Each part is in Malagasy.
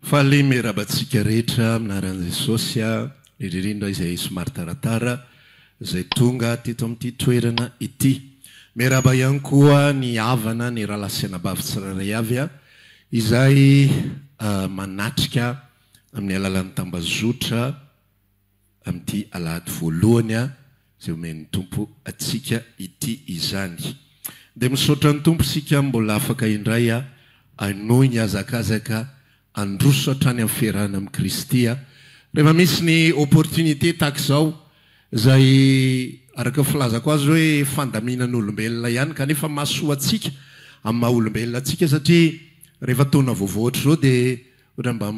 Faly miarahaba antsika rehetra amin'ny anaran'i Jesosy indrindra izay somary taratara izay tonga teto amin'ity toerana ity. Miarahaba ihany koa ny havana, ny rahalahy sy anabavy tsirairay avy izay manatrika amin'ny alalan'ny tambazotra amin'ity alahady voalohany izay omen'ny Tompo antsika ity izany. Dia misaotra ny Tompo isika mbola afaka indray hanohy ny hazakazaka handroso hatrany amin'ny fiarahana amin'i Kristy. Rehefa misy ny opportunité tahaka izao izay araka ny filazako azy hoe fandaminan'olombelona ihany kanefa mahasoa antsika amin'ny maha olombelona antsika satria rehefa taona vaovao ohatr'izao dia ohatran'ny mba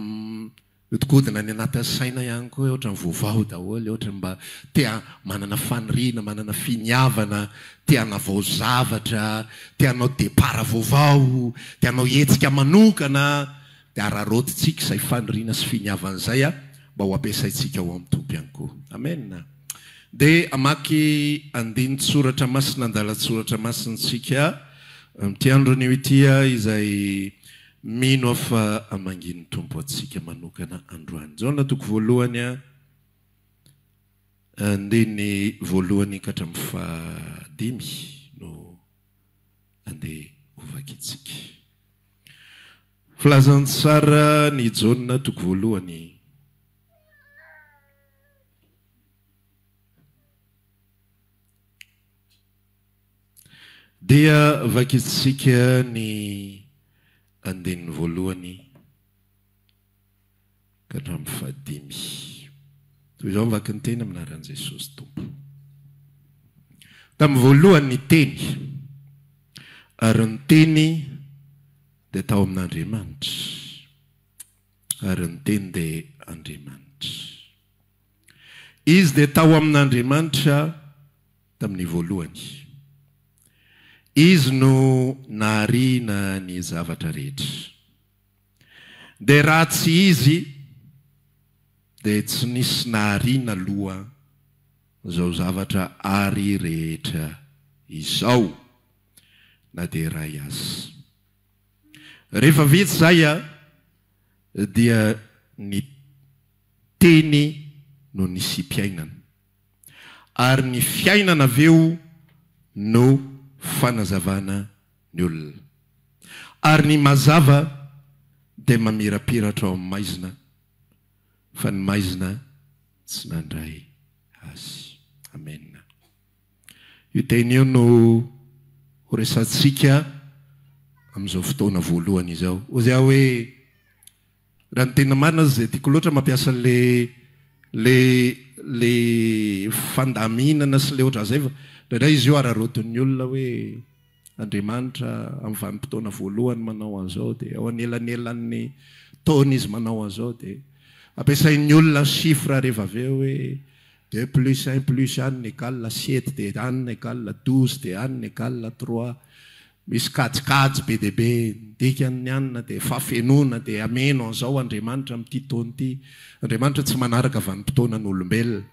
Mihodinkodina any anatin'ny saina ihany koa hoe ohatran'ny voavaho daholo, ohatran'ny mba te manana faniriana, manana finiavana, te hanavao zavatra, te hanao départ vaovao, te hanao hetsika manokana, dia araraotintsika izay faniriana sy finiavana izay mba ho ampiasaintsika ao amin'ny Tompo ihany koa. Amen. Dia hamaky andinin-tsoratra masina, andalan-tsoratra masina isika amin'ity andro anio ity izay Mino aho fa hamangian'ny Tompo antsika manokana androany. Jaona toko voalohany andininy voalohany ka hatramin'ny fahadimy no andeha hovakintsika. Filazantsara ny Jaona toko voalohany. Dia vakintsika ny andininy voalohany ka hatramin'ny fahadimy. Toy izao ny vakin'ny teny amin'ny anaran'i Jesosy Tompo. Tamin'ny voalohany ny Teny, ary ny Teny dia tao amin'Andriamanitra, ary ny Teny dia Andriamanitra. Izy dia tao amin'Andriamanitra tamin'ny voalohany. Izy no nahariana ny zavatra rehetra. Dia raha tsy Izy dia tsy nisy nahariana aloha izao zavatra ary rehetra izao na dia iray aza. Rehefa vita izay dia ny Teny no nisiam-piainana. Ary ny fiainana avy eo no fanazavana ny olona. Ary ny mazava dia mamirapiratra ao amin'ny maizina, fa ny maizina tsy nandray azy. Amena. Io teny io no horesahantsika amin'izao fotoana voalohany izao. Hoy aho hoe. Raha ny tena marina aza izay tiako loatra mampiasa le le le fandaminana sy le ohatran'izay fa indraindray izy io araraotin'ny olona hoe Andriamanitra amin'ny vanim-potoana voalohany manao an'izao dia ao anelanelan'ny taona izy manao an'izao dia ampiasain'ny olona ny chiffre rehefa avy eo hoe deux plus un plus anona égale sept dia anona égale douze dia anona égale trois. Misy kajikajy be dia be, ny dikan'ny anona dia fahafenoana, dia hameno an'izao Andriamanitra amin'ity taona ity. Andriamanitra tsy manaraka vanim-potoanan'olombelona.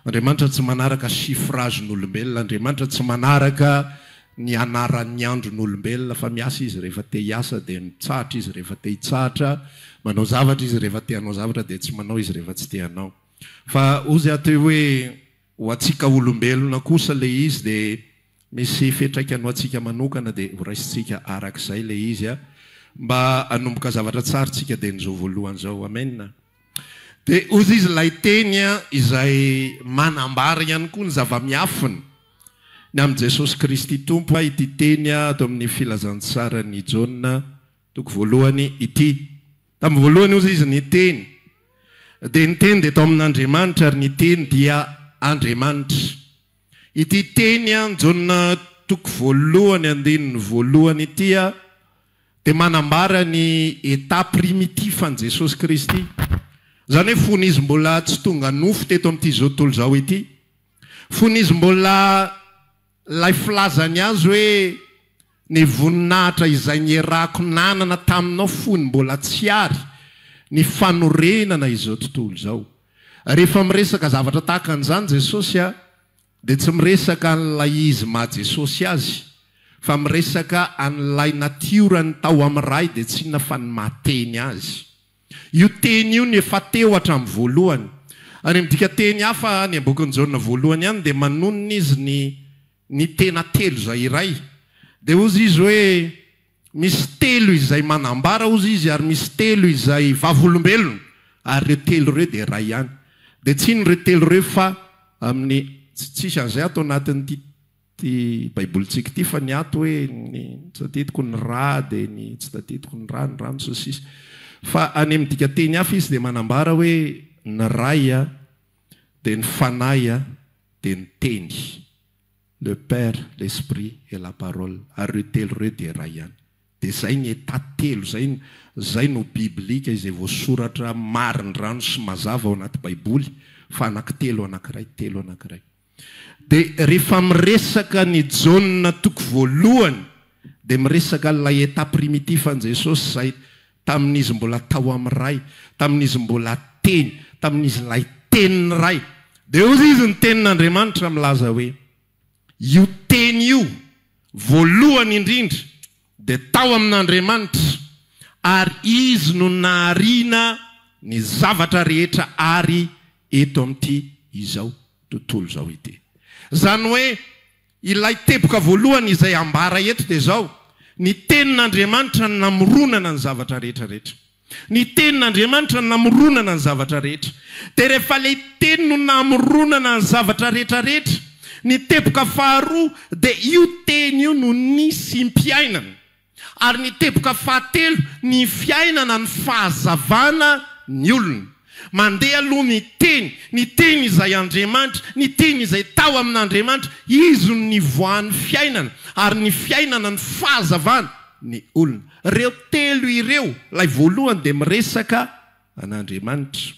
Andriamanitra tsy manaraka chiffrage-n'olombelona. Andriamanitra tsy manaraka ny anaran'ny andron'olombelona fa miasa Izy rehefa te hiasa dia mitsahatra Izy rehefa te hitsahatra, manao zavatra Izy rehefa te hanao zavatra dia tsy manao Izy rehefa tsy te hanao. Fa hozy aho teo hoe ho antsika olombelona kosa ilay izy dia Misy fiantraikany ho antsika manokana dia ho raisintsika araka izay ilay izy a! Mba hanomboka zavatra tsara tsika dia ny izao voalohany izao. Amen! Dia hozy izy ilay teny izay manambara ihany koa ny zava-miafina ny amin'i Jesosy Kristy Tompo ity teny ato amin'ny filazantsaran'i Jaona toko voalohany ity. Tamin'ny voalohany hozy izy ny teny. Dia ny teny dia tao amin'Andriamanitra ary ny teny dia Andriamanitra. Ity teny an Jaona toko voalohany andininy voalohany ity dia manambara ny état primitif an'i Jesosy Kristy. Izany hoe fony Izy mbola tsy tonga nofo teto amin'ity izao tontolo izao ity. Fony Izy mbola ilay filazany azy hoe ny voninahitra izay nierahako nanana taminao fony mbola tsy ary ny fanorenana izao tontolo izao. Rehefa miresaka zavatra tahaka an'izany Jesosy dia tsy miresaka an'ilay izy maha Jesosy azy fa miresaka an'ilay natiorany tao amin'ny Ray dia tsy inona fa ny maha Teny azy. Io Teny io no efa teo hatramin'ny voalohany. Any amin'ny dikanteny hafa any am-bokin'i Jaona voalohany ihany dia manonona izy ny ny tena telo izay iray. Dia hozy izy hoe, Misy telo izay manambara, hozy izy, ary misy telo izay vavolombelona, ary ireo telo ireo dia iray ihany. Dia tsy inona ireo telo ireo fa amin'ny, tsy tsisy an'izay ato anatin'ity ity baibolintsika ity fa ny ato hoe ny tsy tadidiko ny ra dia ny tsy tadidiko ny ra, ny rano sy ny sisa. Fa any amin'ny dikanteny hafa izy dia manambara hoe ny Ray dia ny Fanahy dia ny Teny. Le Père, l'Esprit et la Parole, ary ireo telo ireo dia iray ihany. Dia izay ny état telo, izay izay no biblika izay voasoratra marindrano sy mazava ao anaty baiboly fa anankitelo anankiray, telo anankiray. Dia rehefa miresaka ny Jaona toko voalohany dia miresaka an'ilay état primitif an'i Jesosy izay tamin'izy mbola tao amin'ny Ray, tamin'izy mbola Teny, tamin'izy ilay Tenin'ny Ray. Dia hoy izy ny Tenin'Andriamanitra milaza hoe, Io Teny io, voalohany indrindra, dia tao amin'Andriamanitra, ary Izy no nahariana ny zavatra rehetra ary eto amin'ity izao tontolo izao ity. Izany hoe, Ilay teboka voalohany izay ambara eto dia izao, Ny Tenin'Andriamanitra no namoronana ny zavatra rehetra rehetra. Ny Tenin'Andriamanitra no namoronana ny zavatra rehetra. Dia rehefa ilay Teny no namoronana ny zavatra rehetra rehetra, ny teboka faharoa dia io Teny io no nisim-piainana. Ary ny teboka fahatelo, ny fiainana ny fahazavana ny olona. Mandeha aloha ny Teny, ny Teny izay Andriamanitra, ny Teny izay tao amin'Andriamanitra, Izy no nivoahan'ny fiainana, ary ny fiainana ny fahazavana ny olona. Ireo telo ireo, ilay voalohany dia miresaka an'Andriamanitra,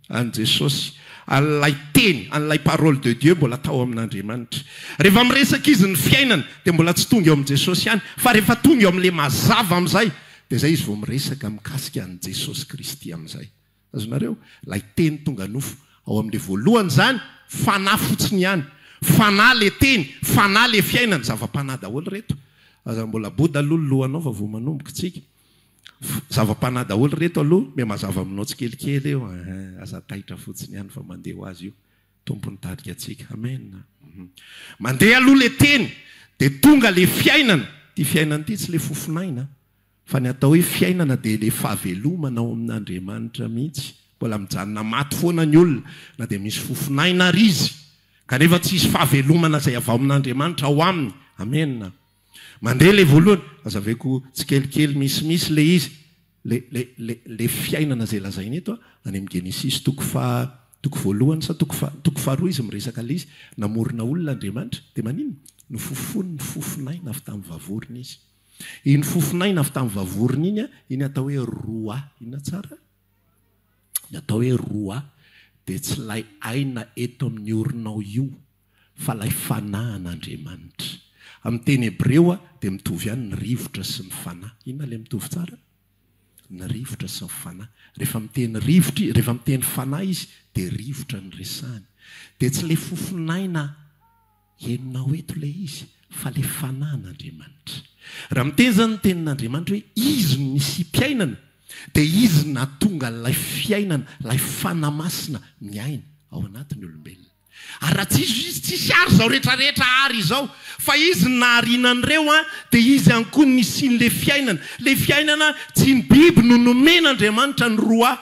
an'i Jesosy, an'ilay Teny, an'ilay Parole de Dieu mbola tao amin'Andriamanitra. Rehefa miresaka izy ny fiainana dia mbola tsy tonga eo amin'i Jesosy ihany, fa rehefa tonga eo amin'ilay mazava amin'izay dia izay izy vao miresaka mikasika an'i Jesosy Kristy amin'izay. Azonareo? Ilay Teny tonga nofo. Ao amin'ilay voalohany izany, fanahy fotsiny ihany. Fanahy ilay Teny, fanahy ilay fiainana. Zava-panahy daholo ireto. Aza mbola boda aloha ny lohanao fa vao manomboka isika. Zava-panahy daholo ireto aloha, miha mazava aminao tsikelikely io eh, aza taitra fotsiny ihany fa mandeha ho azy io, Tompo nitarika antsika, amen. Mandeha aloha le teny dia tonga le fiainana, ity fiainana ity tsy le fofon'aina fa ny atao hoe fiainana dia le fahavelomana ao amin'Andriamanitra mihitsy, mbola mijanona maty foana ny olona na dia misy fofon'aina ary izy kanefa tsy hisy fahavelomana izay avy ao amin'Andriamanitra ao aminy, amen. Mandeha le voalohany, azavaiko tsikelikely misimisy le izy, le le le le fiainana izay lazaina eto a, any amin'ny Genesisy toko faha toko voalohany sa toko faha toko faharoa izy miresaka le izy, namorona olona Andriamanitra, dia maninona? Nofofoniny fofon'aina avy tamin'ny vavorona izy. Iny fofon'aina avy tamin'ny vavorona iny a, iny atao hoe roa, inona tsara? Ny atao hoe roa dia tsy ilay aina eto amin'ny oronao io fa ilay Fanahy an'Andriamanitra. Amin'ny teny hebreo dia mitovy ihany ny rivotra sy ny fanahy. Inona ilay mitovy tsara? Ny rivotra sy ny fanahy. Rehefa miteny rivotra, rehefa miteny fanahy izy dia rivotra no resahiny. Dia tsy ilay fofon'aina henonao eto ilay izy fa ilay Fanahy an'Andriamanitra. Raha miteny izany ny tenin'Andriamanitra hoe Izy no nisiam-piainana dia Izy no nahatonga an'ilay fiainana, ilay Fanahy Masina miaina ao anatin'ny olombelona. Ary raha tsy izy tsisy ary izao rehetra rehetra ary izao fa izy no nahariana an'ireo an dia izy ihany koa no nisian'ilay fiainana. Ilay fiainana tsy ny biby no nomen'Andriamanitra ny roa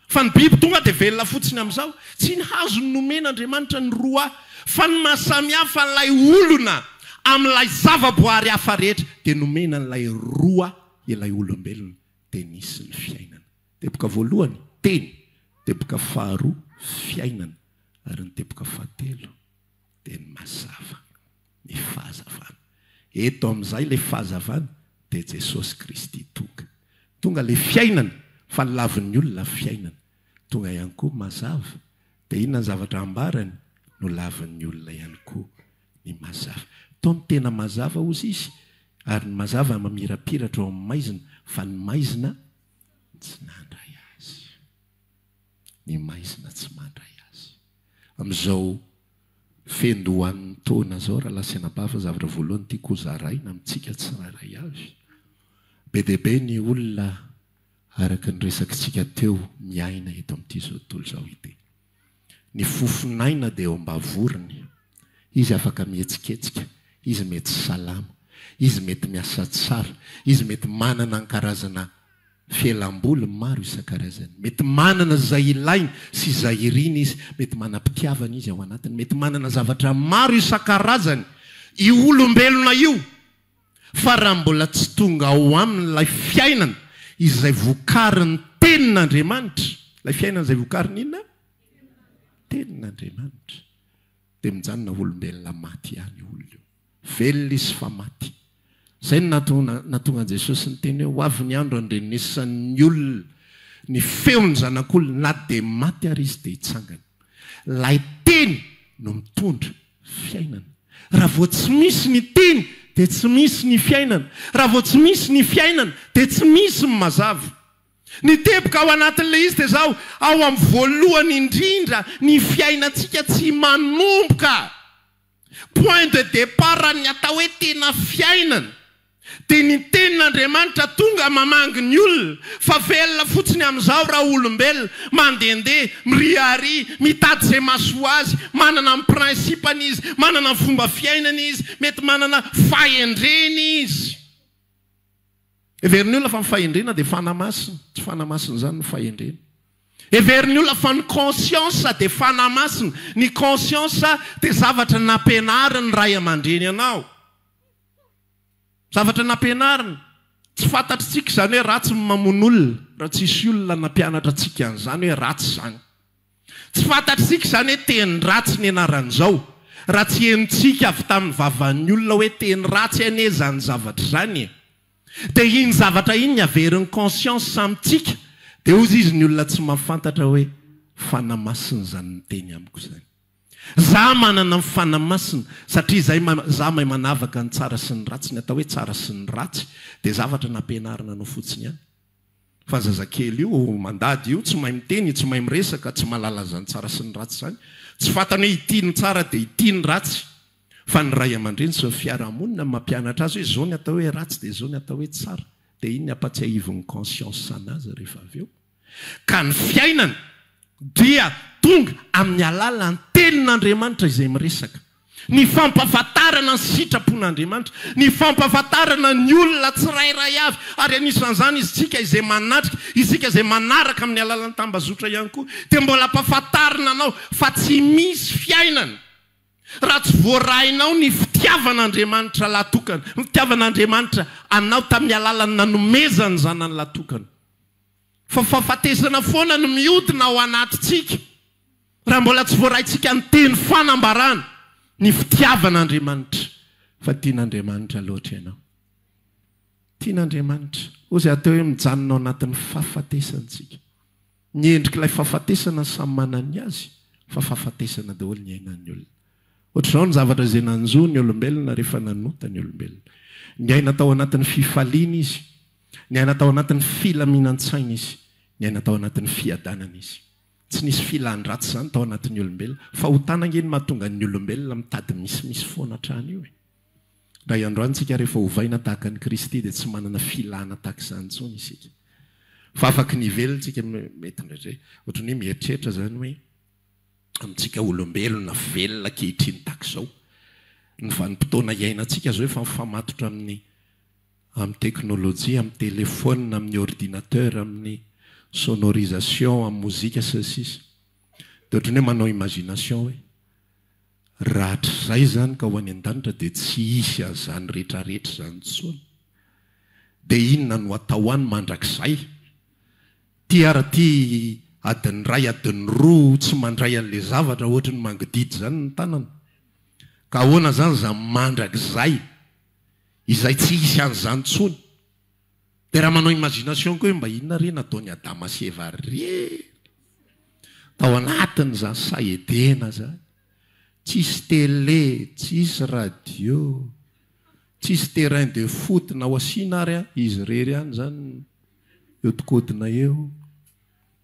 fa ny biby tonga dia velona fotsiny amin'izao. Tsy ny hazo no nomen'Andriamanitra ny roa fa ny maha samy hafa an'ilay olona amin'ilay zavaboary hafa rehetra dia nomena an'ilay roa ilay olombelona dia nisy ny fiainana. Teboka voalohany, teny. Teboka faharoa, fiainana. Ary ny teboka fahatelo dia ny mazava, ny fahazavana. Eto amin'izay ilay fahazavana dia Jesosy Kristy tonga. Tonga ilay fiainana fa ny lavin'ny olona fiainana. Tonga ihany koa mazava. Dia inona ny zavatra ambarany? No lavin'ny olona ihany koa ny mazava. Tao ny tena mazava hozy izy, ary ny mazava mamirapiratra ao amin'ny maizina, fa ny maizina tsy nandray azy. Ny maizina tsy mandray azy. Amin'izao fiandohan'ny taona izao rahalahy sy anabavy, ny zavatra voalohany tiako hozaraina amintsika tsirairay avy, be dia be ny olona Araka ny resakitsika teo miaina eto amin'ity izao tontolo izao ity. Ny fofon'aina dia eo am-bavorony. Izy afaka mihetsiketsika, izy mety salama, izy mety miasa tsara, izy mety manana ny karazana fialam-boly maro isan-karazany. Mety manana izay ilainy sy izay iriny izy, mety manam-pitiavana izy ao anatiny, mety manana zavatra maro isan-karazany io olombelona io. Fa raha mbola tsy tonga ao aminy ilay fiainana izay vokarin'ny Tenin'Andriamanitra, ilay fiainana izay vokarin'ny inona? Tenin'Andriamanitra, dia mijanona ho olombelona maty ihany io olona io. Velona izy fa maty. Izay no nahatonga nahatonga an'i Jesosy niteny hoe, Ho avy ny andro handrenesan'ny olona ny feon'ny Zanak'olona, na dia maty ary izy dia hitsangana. Ilay Teny no mitondra fiainana. Raha vao tsy misy ny Teny dia tsy misy ny fiainana. Raha vao tsy misy ny fiainana dia tsy misy ny mazava. Ny teboka ao anatin'ilay izy dia izao, ao amin'ny voalohany indrindra ny fiainantsika tsy manomboka. Point de départ ny atao hoe tena fiainana. Dia ny tenin'Andriamanitra tonga mamangy ny olona, fa velona fotsiny amin'izao raha olombelona, mandehandeha, miriaria, mitady izay mahasoa azy, manana ny principe-ny izy, manana ny fomba fiainany izy, mety manana fahendrena izy. Heverin'ny olona fa ny fahendrena dia fanahy masina, tsy fanahy masina izany ny fahendrena. Heverin'ny olona fa ny conscience dia fanahy masina, ny conscience dia zavatra nampianarin'ny ray aman-dreny anao. Zavatra nampianarina. Tsy fantatritsika izany hoe ratsy ny mamono olona raha tsisy olona nampianatra antsika an'izany hoe ratsy izany. Tsy fantatritsika izany hoe teny ratsy ny anaran'izao raha tsy henontsika avy tamin'ny vavan'ny olona hoe teny ratsy anie izany zavatra izany e. Dia iny zavatra iny ny averin'ny conscience amintsika dia hozy izy ny olona tsy mahafantatra hoe Fanahy Masina izany miteny amiko izany. Za manana ny Fanahy Masina satria zay za mahay manavaka ny tsara sy ny ratsy, ny atao hoe tsara sy ny ratsy dia zavatra nampianarina anao fotsiny ihany. Fa zazakely io mandady io tsy mahay miteny, tsy mahay miresaka, tsy mahalala an'izany tsara sy ny ratsy izany, tsy fantany hoe ity ny tsara dia ity ny ratsy. Fa ny ray aman-dreny sy ny fiarahamonina no mampianatra azy hoe izao ny atao hoe ratsy dia izao ny atao hoe tsara. Dia iny ny ampatsiahivin'ny conscience anazy rehefa avy eo. Ka ny fiainana dia tonga amin'ny alalan'ny Tenin'Andriamanitra izay miresaka. Ny fampahafantarana ny sitrapon'Andriamanitra, ny fampahafantarana ny olona tsirairay avy, ary anisan'izany isika izay manatrika, isika izay manaraka amin'ny alalan'ny tambazotra ihany koa, dia mbola ampahafantarina anao fa tsy misy fiainana raha tsy voarainao ny fitiavan'Andriamanitra lahatokana, ny fitiavan'Andriamanitra anao tamin'ny alalan'ny nanomezany ny Zanany lahatokana. Fa fahafatesana foana no mihodina ao anatintsika raha mbola tsy voaraintsika ny teny fanambarana ny fitiavan'Andriamanitra. Fa tian'Andriamanitra loatra ianao. Tian'Andriamanitra. Hoy izay atao hoe mijanona ao anatin'ny fahafatesana isika. Ny endrik'ilay fahafatesana samy manana ny azy, fa fahafatesana daholo ny iainan'ny olona. Ohatr'izao ny zavatra izay nanjo ny olombelona rehefa nanota ny olombelona. Niaina tao anatin'ny fifaliana izy. Niaina tao anatin'ny filaminan-tsaina izy. Niaina tao anatin'ny fiadanana izy. Tsy nisy filan-dratsy izany tao anatin'ny olombelona. Fahotana ange no mahatonga ny olombelona mitady misimisy foana hatrany io e. Indray andro any isika rehefa ovaina tahaka an'i Kristy dia tsy manana filana tahaka izany intsony isika. Fa afaky ny hivelona isika mety indraindray ohatran'ny hoe mieritreritra izany hoe amintsika olombelona velona ankehitriny tahaka izao. Ny vanim-potoana iainantsika izao efa mifamatotra amin'ny amin'ny teknolojia, amin'ny telephone, amin'ny ordinateur, amin'ny sonorisation, amin'ny mozika sy ny sisa. Dia ohatran'ny hoe manao imagination hoe raha hatrizay izany ka ho any an-danitra dia tsy hisy an'izany rehetrarehetra izany intsony. Dia inona no atao any mandrakizay? Ty ary ty adiny iray adiny roa tsy mandray an'ilay zavatra ohatry ny mangididy izany ny tanana. Ka ahoana izany izany mandrakizay? Izay tsy hisy an'izany intsony. Dia raha manao imagination koa hoe mba inona re nataon'i Adama sy Eva rery tao anatin'izany saha Edena izany. Tsisy télé, tsisy radio, tsisy terrain de foot na ho asiana ary an, izy irery ihany izany mihodinkodina eo.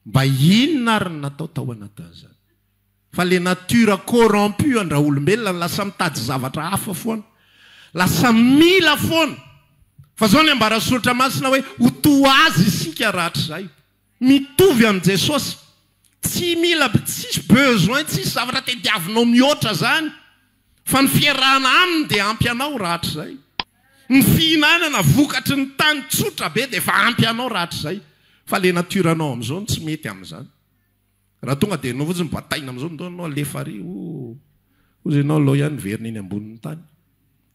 Mba inona ary no natao tao anatin'izany? Fa le nature corrompue an-draolombelona lasa mitady zavatra hafa foana. Lasa mila foana. Fa izao ny ambaran'ny Soratra Masina hoe ho toa Azy isika rahatrizay. Mitovy amin'i Jesosy. Tsy mila, tsisy besoin, tsisy zavatra tediavinao mihoatra izany. Fa ny fiarahana Aminy dia ampy anao rahatrizay. Ny fihinanana vokatry ny tany tsotra be dia efa ampy anao rahatrizay. Fa le nature-nao amin'izao no tsy mety amin'izany. Raha tonga dia ianao fotsiny bataina amin'izao, ndao ianao alefa ary, oh, hozy ianao aleo ihany miverina eny ambonin'ny tany.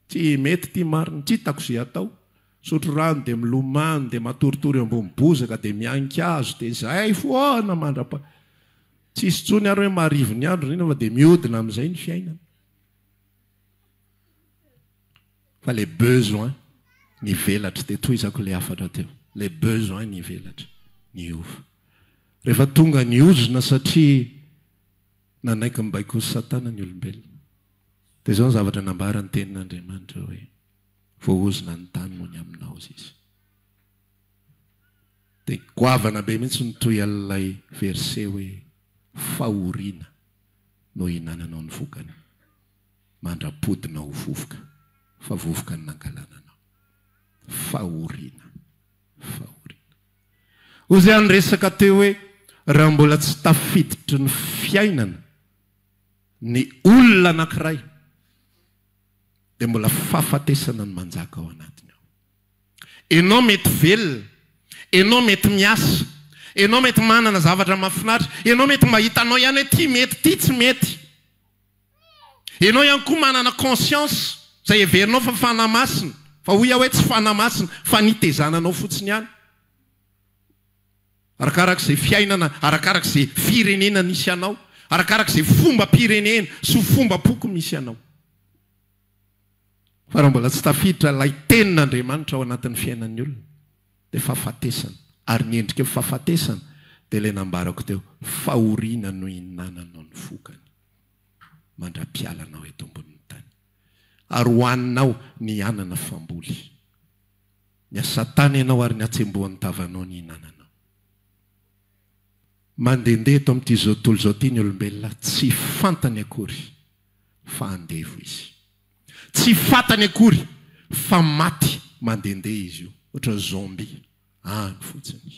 Tsy mety ity marina, tsy hitako izay atao. Misotro rano dia milomano dia matoritory eo ambony bozaka dia mihanika hazo dia izay foana mandrapa. Tsisy intsony ary hoe marivo ny andro na inona fa dia mihodina amin'izay ny fiainana. Fa le besoin nivelatra dia tohizako ilay hafatra teo. Le besoin nivelatra, niova. Rehefa tonga ny ozona satria nanaiky ny baikon'i Satana ny olombelona. Dia izao ny zavatra nambaran'ny tenin'Andriamanitra hoe, Voaozona ny tany noho ny aminao izy. Dia goavana be mihitsy ny toy an'ilay verset hoe, Fahoriana no hihinananao ny vokany, mandra-podinao ho vovoka, fa vovoka no nangalana anao. Fahoriana. Fahoriana. Hoy izay aho niresaka teo hoe, raha mbola tsy tafiditry ny fiainana ny olona anankiray dia mbola fahafatesana no manjaka ao anatiny ao. Enao mety velona, enao mety miasa, enao mety manana zavatra mahafinaritra, enao mety mba hitanao ihany hoe ty mety ty tsy mety. Enao ihany koa manana conscience izay heverinao fa fanahy masina, fa hoy aho hoe tsy fanahy masina fa nitezana anao fotsiny ihany. Arakaraka izay fiainana, arakaraka izay firenena nisy anao, arakaraka izay fombam-pirenena sy fombam-poko misy anao. Fa raha mbola tsy tafiditra ilay tenin'Andriamanitra ao anatin'ny fiainan'ny olona, dia fahafatesana. Ary ny endriky ny fahafatesana dia ilay nambarako teo, fahoriana no ihinananao ny vokany mandra-pialanao eto ambonin'ny tany. Ary hohaninao ny anana famboly. Ny asa-tany ianao ary ny hatsembohan'ny tavanao ny ihinananao. Mandehandeha eto amin'ity izao tontolo izao ity ny olombelona tsy fantany akory fa andevo izy. Tsy fantany akory fa maty mandehandeha izy io, ohatran'ny zombie, any fotsiny.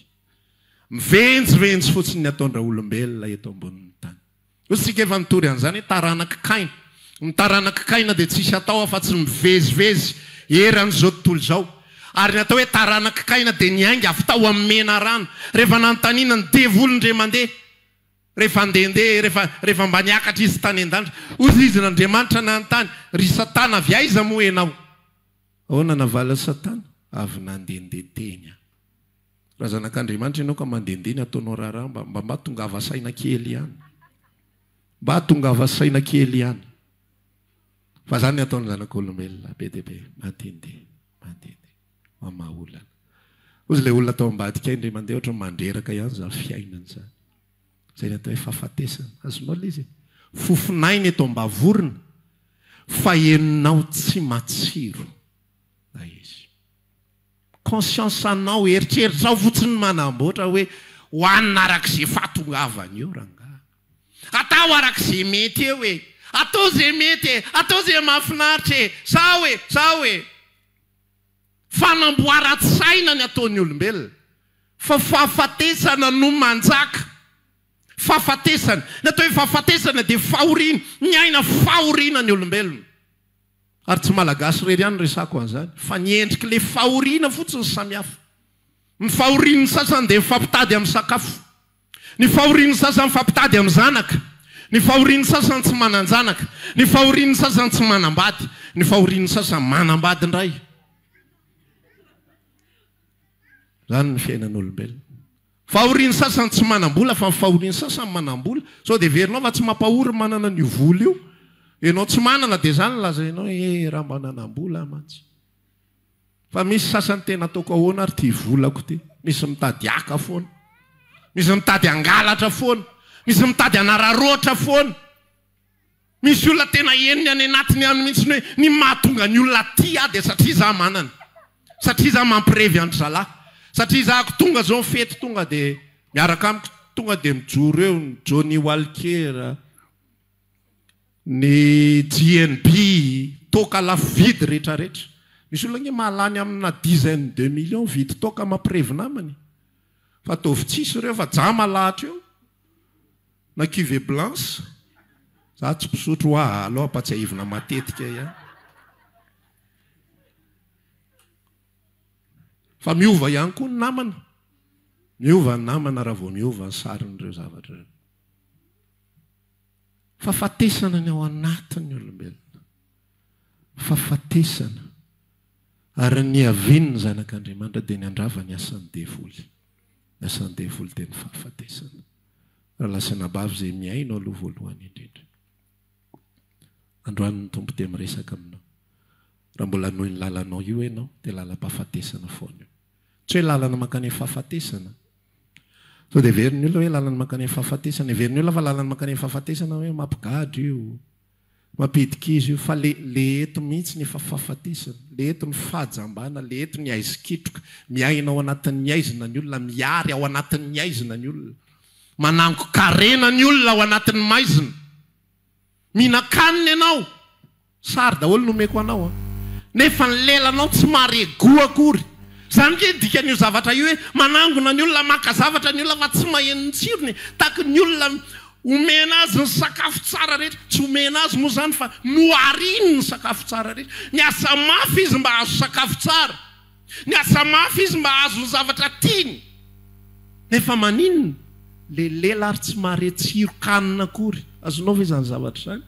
Mivenjivenjy fotsiny ny ataon-draolombelona eto ambonin'ny tany. Hoy isika efa nitory an'izany hoe taranak'i Kaina. Ny taranak'i Kaina dia tsisy atao afa-tsy ny mivezivezy eran'izao tontolo izao. Ary ny atao hoe taranak'i Kaina dia niainga avy tao amin'ny menarana. Rehefa nanontaniana ny devoly indray mandeha, rehefa handehandeha, rehefa, rehefa mba niakatra izy tany an-danitra, hoy izy, Andriamanitra nanontany, Ry Satana, avy aiza moa ianao? Ahoana navalin'i Satana? Avy nandehandeha teny aho. Raha zanak'Andriamanitra ianao ka mandehandeha ny ataonao raharaha mba mba mba tongava saina kely ihany. Mba tongava saina kely ihany. Fa zany ny ataon'ny zanak'olombelona be dia be, mandehandeha, mandehandeha, mamaha olana. Hozy ilay olona tao ambadika indray mandeha ohatran'ny mandreraka ihany izany fiainana izany. Izay ny atao hoe fahafatesana. Azonao ilay izy e? Fofon'aina eto am-bavorona fa henonao tsy matsiro ilay izy. Conscience anao, eritreritrao fotsiny manamboatra hoe hohanina araka izay fahatongavany eo rangaha. Atao araka izay mety eo e! Atao izay mety e! Atao izay mahafinaritra e! Zao e! Zao e! Fanamboaran-tsaina ny ataon'ny olombelona fa fahafatesana no manjaka. Fahafatesana. Ny atao hoe fahafatesana dia fahoriana. Miaina fahoriana ny olombelona. Ary tsy Malagasy irery ihany no resahako an'izany fa ny endrik'ilay fahoriana fotsiny samihafa. Ny fahorian'ny sasany dia mifampitady amin'ny sakafo. Ny fahorian'ny sasany mifampitady amin'ny zanaka. Ny fahorian'ny sasany tsy manan-janaka. Ny fahorian'ny sasany tsy manambady. Ny fahorian'ny sasany manambady indray. Izany ny fiainan'olombelona. Fahorian'ny sasany tsy manam-bola fa ny fahorian'ny sasany manam-bola. Sao dia heverinao fa tsy mampahory ny manana an'io vola io. Ianao tsy manana dia izany no lazainao hoe eh raha mba nanam-bola aho mantsy. Fa misy sasany tena ataoko ahoana ary ity volako ity. Misy mitady haka foana. Misy mitady hangalatra foana. Misy mitady hanararaotra foana. Misy olona tena henony any anatiny any mihitsy hoe ny mahatonga ny olona tia ahy dia satria za manana, satria za mampirevy an-dry zalahy, satria za ako tonga zao ny fety tonga dia miaraka amiko tonga dia mijoro eo ny Johnny Walker, ny JNB, toaka lafo vidy rehetra rehetra. Misy olona ange mahalany amina dizaine de millions mividy toaka mampirevy namany. Fa ataovy tsisy ireo fa jama lahatra eo. Na cuvée blanche. Za tsy mpisotro hoa aleo ampatsiahivina matetika ihany. Fa miova ihany koa ny namana. Miova ny namana raha vao miova ny sarin'ireo zavatra ireo. Fahafatesana ny ao anatin'ny olombelona. Fahafatesana. Ary ny niavian'ny Zanak'Andriamanitra dia ny handrava ny asan'ny devoly. Ny asan'ny devoly dia ny fahafatesana. Rahalahy sy anabavy izay mihaino aloha voalohany indrindra. Androany ny Tompo dia miresaka aminao. Raha mbola hanohy ny lalanao io ianao dia lalam-pahafatesana foana io. Tsy hoe lalana mankany amin'ny fahafatesana. Sao dia heverin'ny olona hoe lalana mankany amin'ny fahafatesana. Heverin'ny olona fa lalana mankany amin'ny fahafatesana hoe mampigadra io, mampidi-kizo io. Fa le le eto mihitsy ny efa fahafatesana. Le eto ny fahajambana, le eto ny aizi-kitroka. Miaina ao anatin'ny aizina ny olona, mihary ao anatin'ny aizina ny olona. Manangon-karena ny olona ao anatin'ny maizina. Mihinan-kanina ianao. Sary daholo no omeko anao an. Nefa ny lelanao tsy mahare goût akory. Izany nge ny dikan'io zavatra io hoe manangona ny olona, maka zavatra ny olona fa tsy maheno ny tsirony e. Tahaky ny olona omena azy ny sakafo tsara rehetra. Tsy omena azy moa izany fa nohariny ny sakafo tsara rehetra. Niasa mafy izy mba hahazo sakafo tsara. Niasa mafy izy mba hahazo ny zavatra tiany. Nefa maninona? Le lela ary tsy mahare tsiron-kanina akory. Azonao ve izany zavatra izany?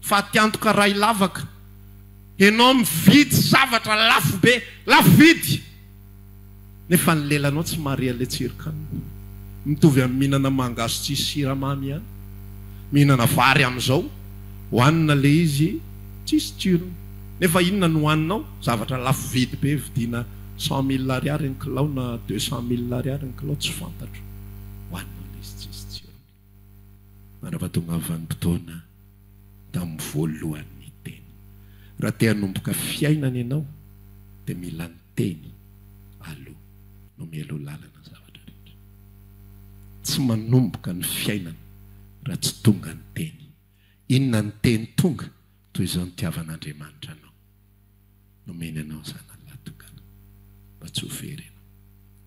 Faty antoka ray lavaka. Enao mividy zavatra lafo be, lafo vidy! Nefa ny lelanao tsy mahare an'ilay tsiron-kanina. Mitovy amin'ny mihinana mangahazo tsisy siramamy ihany. Mihinana vary amin'izao, hohanina ilay izy, tsisy tsirony. Nefa inona no hohaninao? Zavatra lafo vidy be vidiana cent mille ariary ny kilao na deux cent mille ariary ny kilao, tsy fantatro. Hohaninao ilay izy tsisy tsirony. Mandra-pahatonga vanim-potoana tamin'ny voalohany ny teny. Raha te hanomboka fiainana ianao dia mila ny teny aloha no mialoha lalana ny zavatra rehetra. Tsy manomboka ny fiainana raha tsy tonga ny teny. Inona ny teny tonga? Toy izao nitiavan'Andriamanitra anao. Nomeny anao ny Zanany lahy-tokana, mba tsy ho very ianao.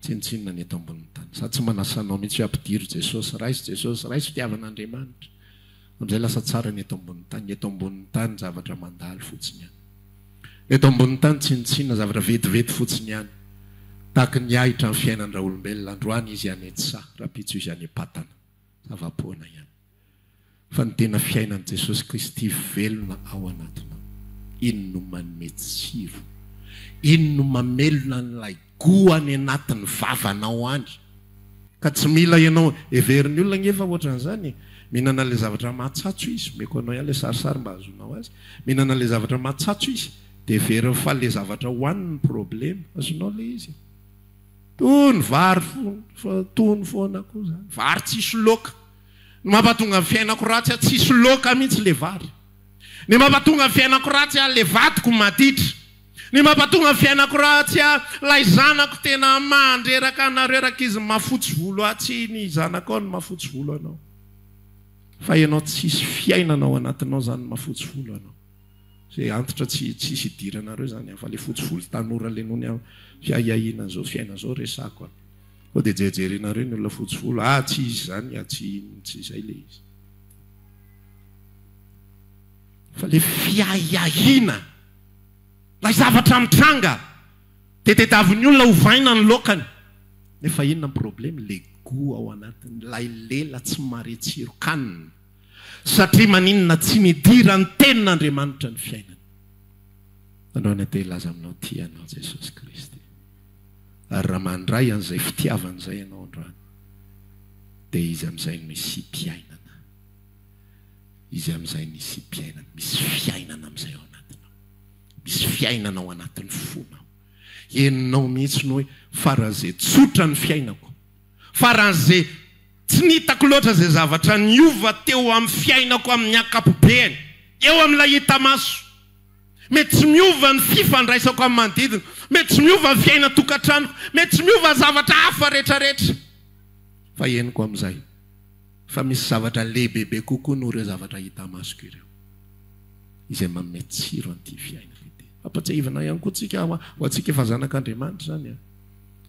Tsinontsinona ny eto ambonin'ny tany. Za tsy manasa anao mihitsy hoe ampidiro Jesosy, raiso Jesosy, raiso fitiavan'Andriamanitra. Amin'izay lasa tsara ny eto ambonin'ny tany. Ny eto ambonin'ny tany zavatra mandalo fotsiny ihany. Ny eto ambonin'ny tany tsinontsinona, zavatra vetivety fotsiny ihany. Tahaka ny ahitra ny fiainan-draolombelona. Androany izy any an-tsaha, rahampitso izy any am-patana. Zava-poana ihany. Fa ny tena fiainan'i Jesosy Kristy velona ao anatinao, iny no manome tsiro, iny no mamelona an'ilay goût any anatin'ny vavanao any. Ka tsy mila ianao, heverin'ny olona ange fa ohatran'izany e, mihinana ilay zavatra mahatsatso izy, omeko anao ihany ilay sarisary mba hahazoanao azy, mihinana ilay zavatra mahatsatso izy, dia heveriny fa ilay zavatra hohaniny ny problema, azonao ilay izy e. Tony vary tony foana koa izany, vary tsisy laoka. Ny mampatonga ny fiainako ratsy aho tsisy loaka mihitsy le vary. Ny mampatonga ny fiainako ratsy aho le vadiko maditra. Ny mampatonga ny fiainako ratsy aho lay zanako tena mandreraka anareo rankizy mafotsy volo ahy tsy ny zanakao no mafotsy volo anao fa ianao tsisy fiainana ao anatinao zany mafotsy volo anao. Zay antitra tsy tsisy idiranareo zany fa le fotsy volo tanora le noho ny fiahiahiana an'izao fiainana zao resako an. Sao dia jerijerenareo ny olona fotsy volo, ah tsy izy izany, ah tsy tsy izay le izy. Fa le fiahiahiana, ilay zavatra mitranga, dia tediavin'ny olona ovaina ny laokany. Nefa inona ny problème? Le goût ao anatiny, ilay lela tsy mahare tsiron-kanina. Satria maninona tsy nidiran'ny tenin'Andriamanitra ny fiainany. Androany aho te hilaza aminao tia anao Jesosy Kristy. Ary raha mandray an'izay fitiavana izay ianao androany, dia Izy amin'izay no hisiam-piainana. Izy amin'izay no hisiam-piainana. Misy fiainana amin'izay ao anatinao. Misy fiainana ao anatin'ny fonao. Henonao mihitsy ny hoe, faran'izay tsotra ny fiainako. Faran'izay tsy nitako loatra izay zavatra niova teo amin'ny fiainako amin'ny ankapobeny. Eo amin'ilay hita maso. Mety tsy miova ny fifandraisako amin'ny manodidina, mety tsy miova ny fiainan-tokantranoko, mety tsy miova ny zavatra hafa rehetrarehetra. Fa henoko amin'izay fa misy zavatra lehibebe kokoa noho ireo zavatra hita masoko ireo, izay manome tsiro an'ity fiainana ity. Fampatsiahivana ihany koa tsika ho antsika efa zanak'Andriamanitra izany a.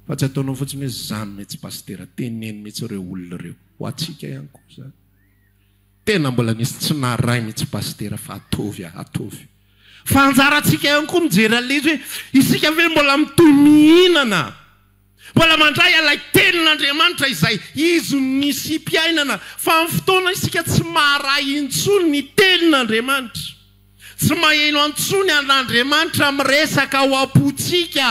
Fa tsy ataonao fotsiny hoe zany mihitsy pasitera, teneno mihitsy ireo olona ireo. Ho antsika ihany koa izany. Tena mbola nisy tsy naharay mihitsy pasitera fa ataovy a, ataovy. Fa anjarantsika ihany koa mijery an'ilay izy hoe isika ve mbola mitohy mihinana? Mbola mandray ilay tenin'Andriamanitra izay izy no nisiam-piainana fa amin'ny fotoana isika tsy maharay intsony ny tenin'Andriamanitra. Tsy maheno intsony an'Andriamanitra miresaka ao am-pontsika.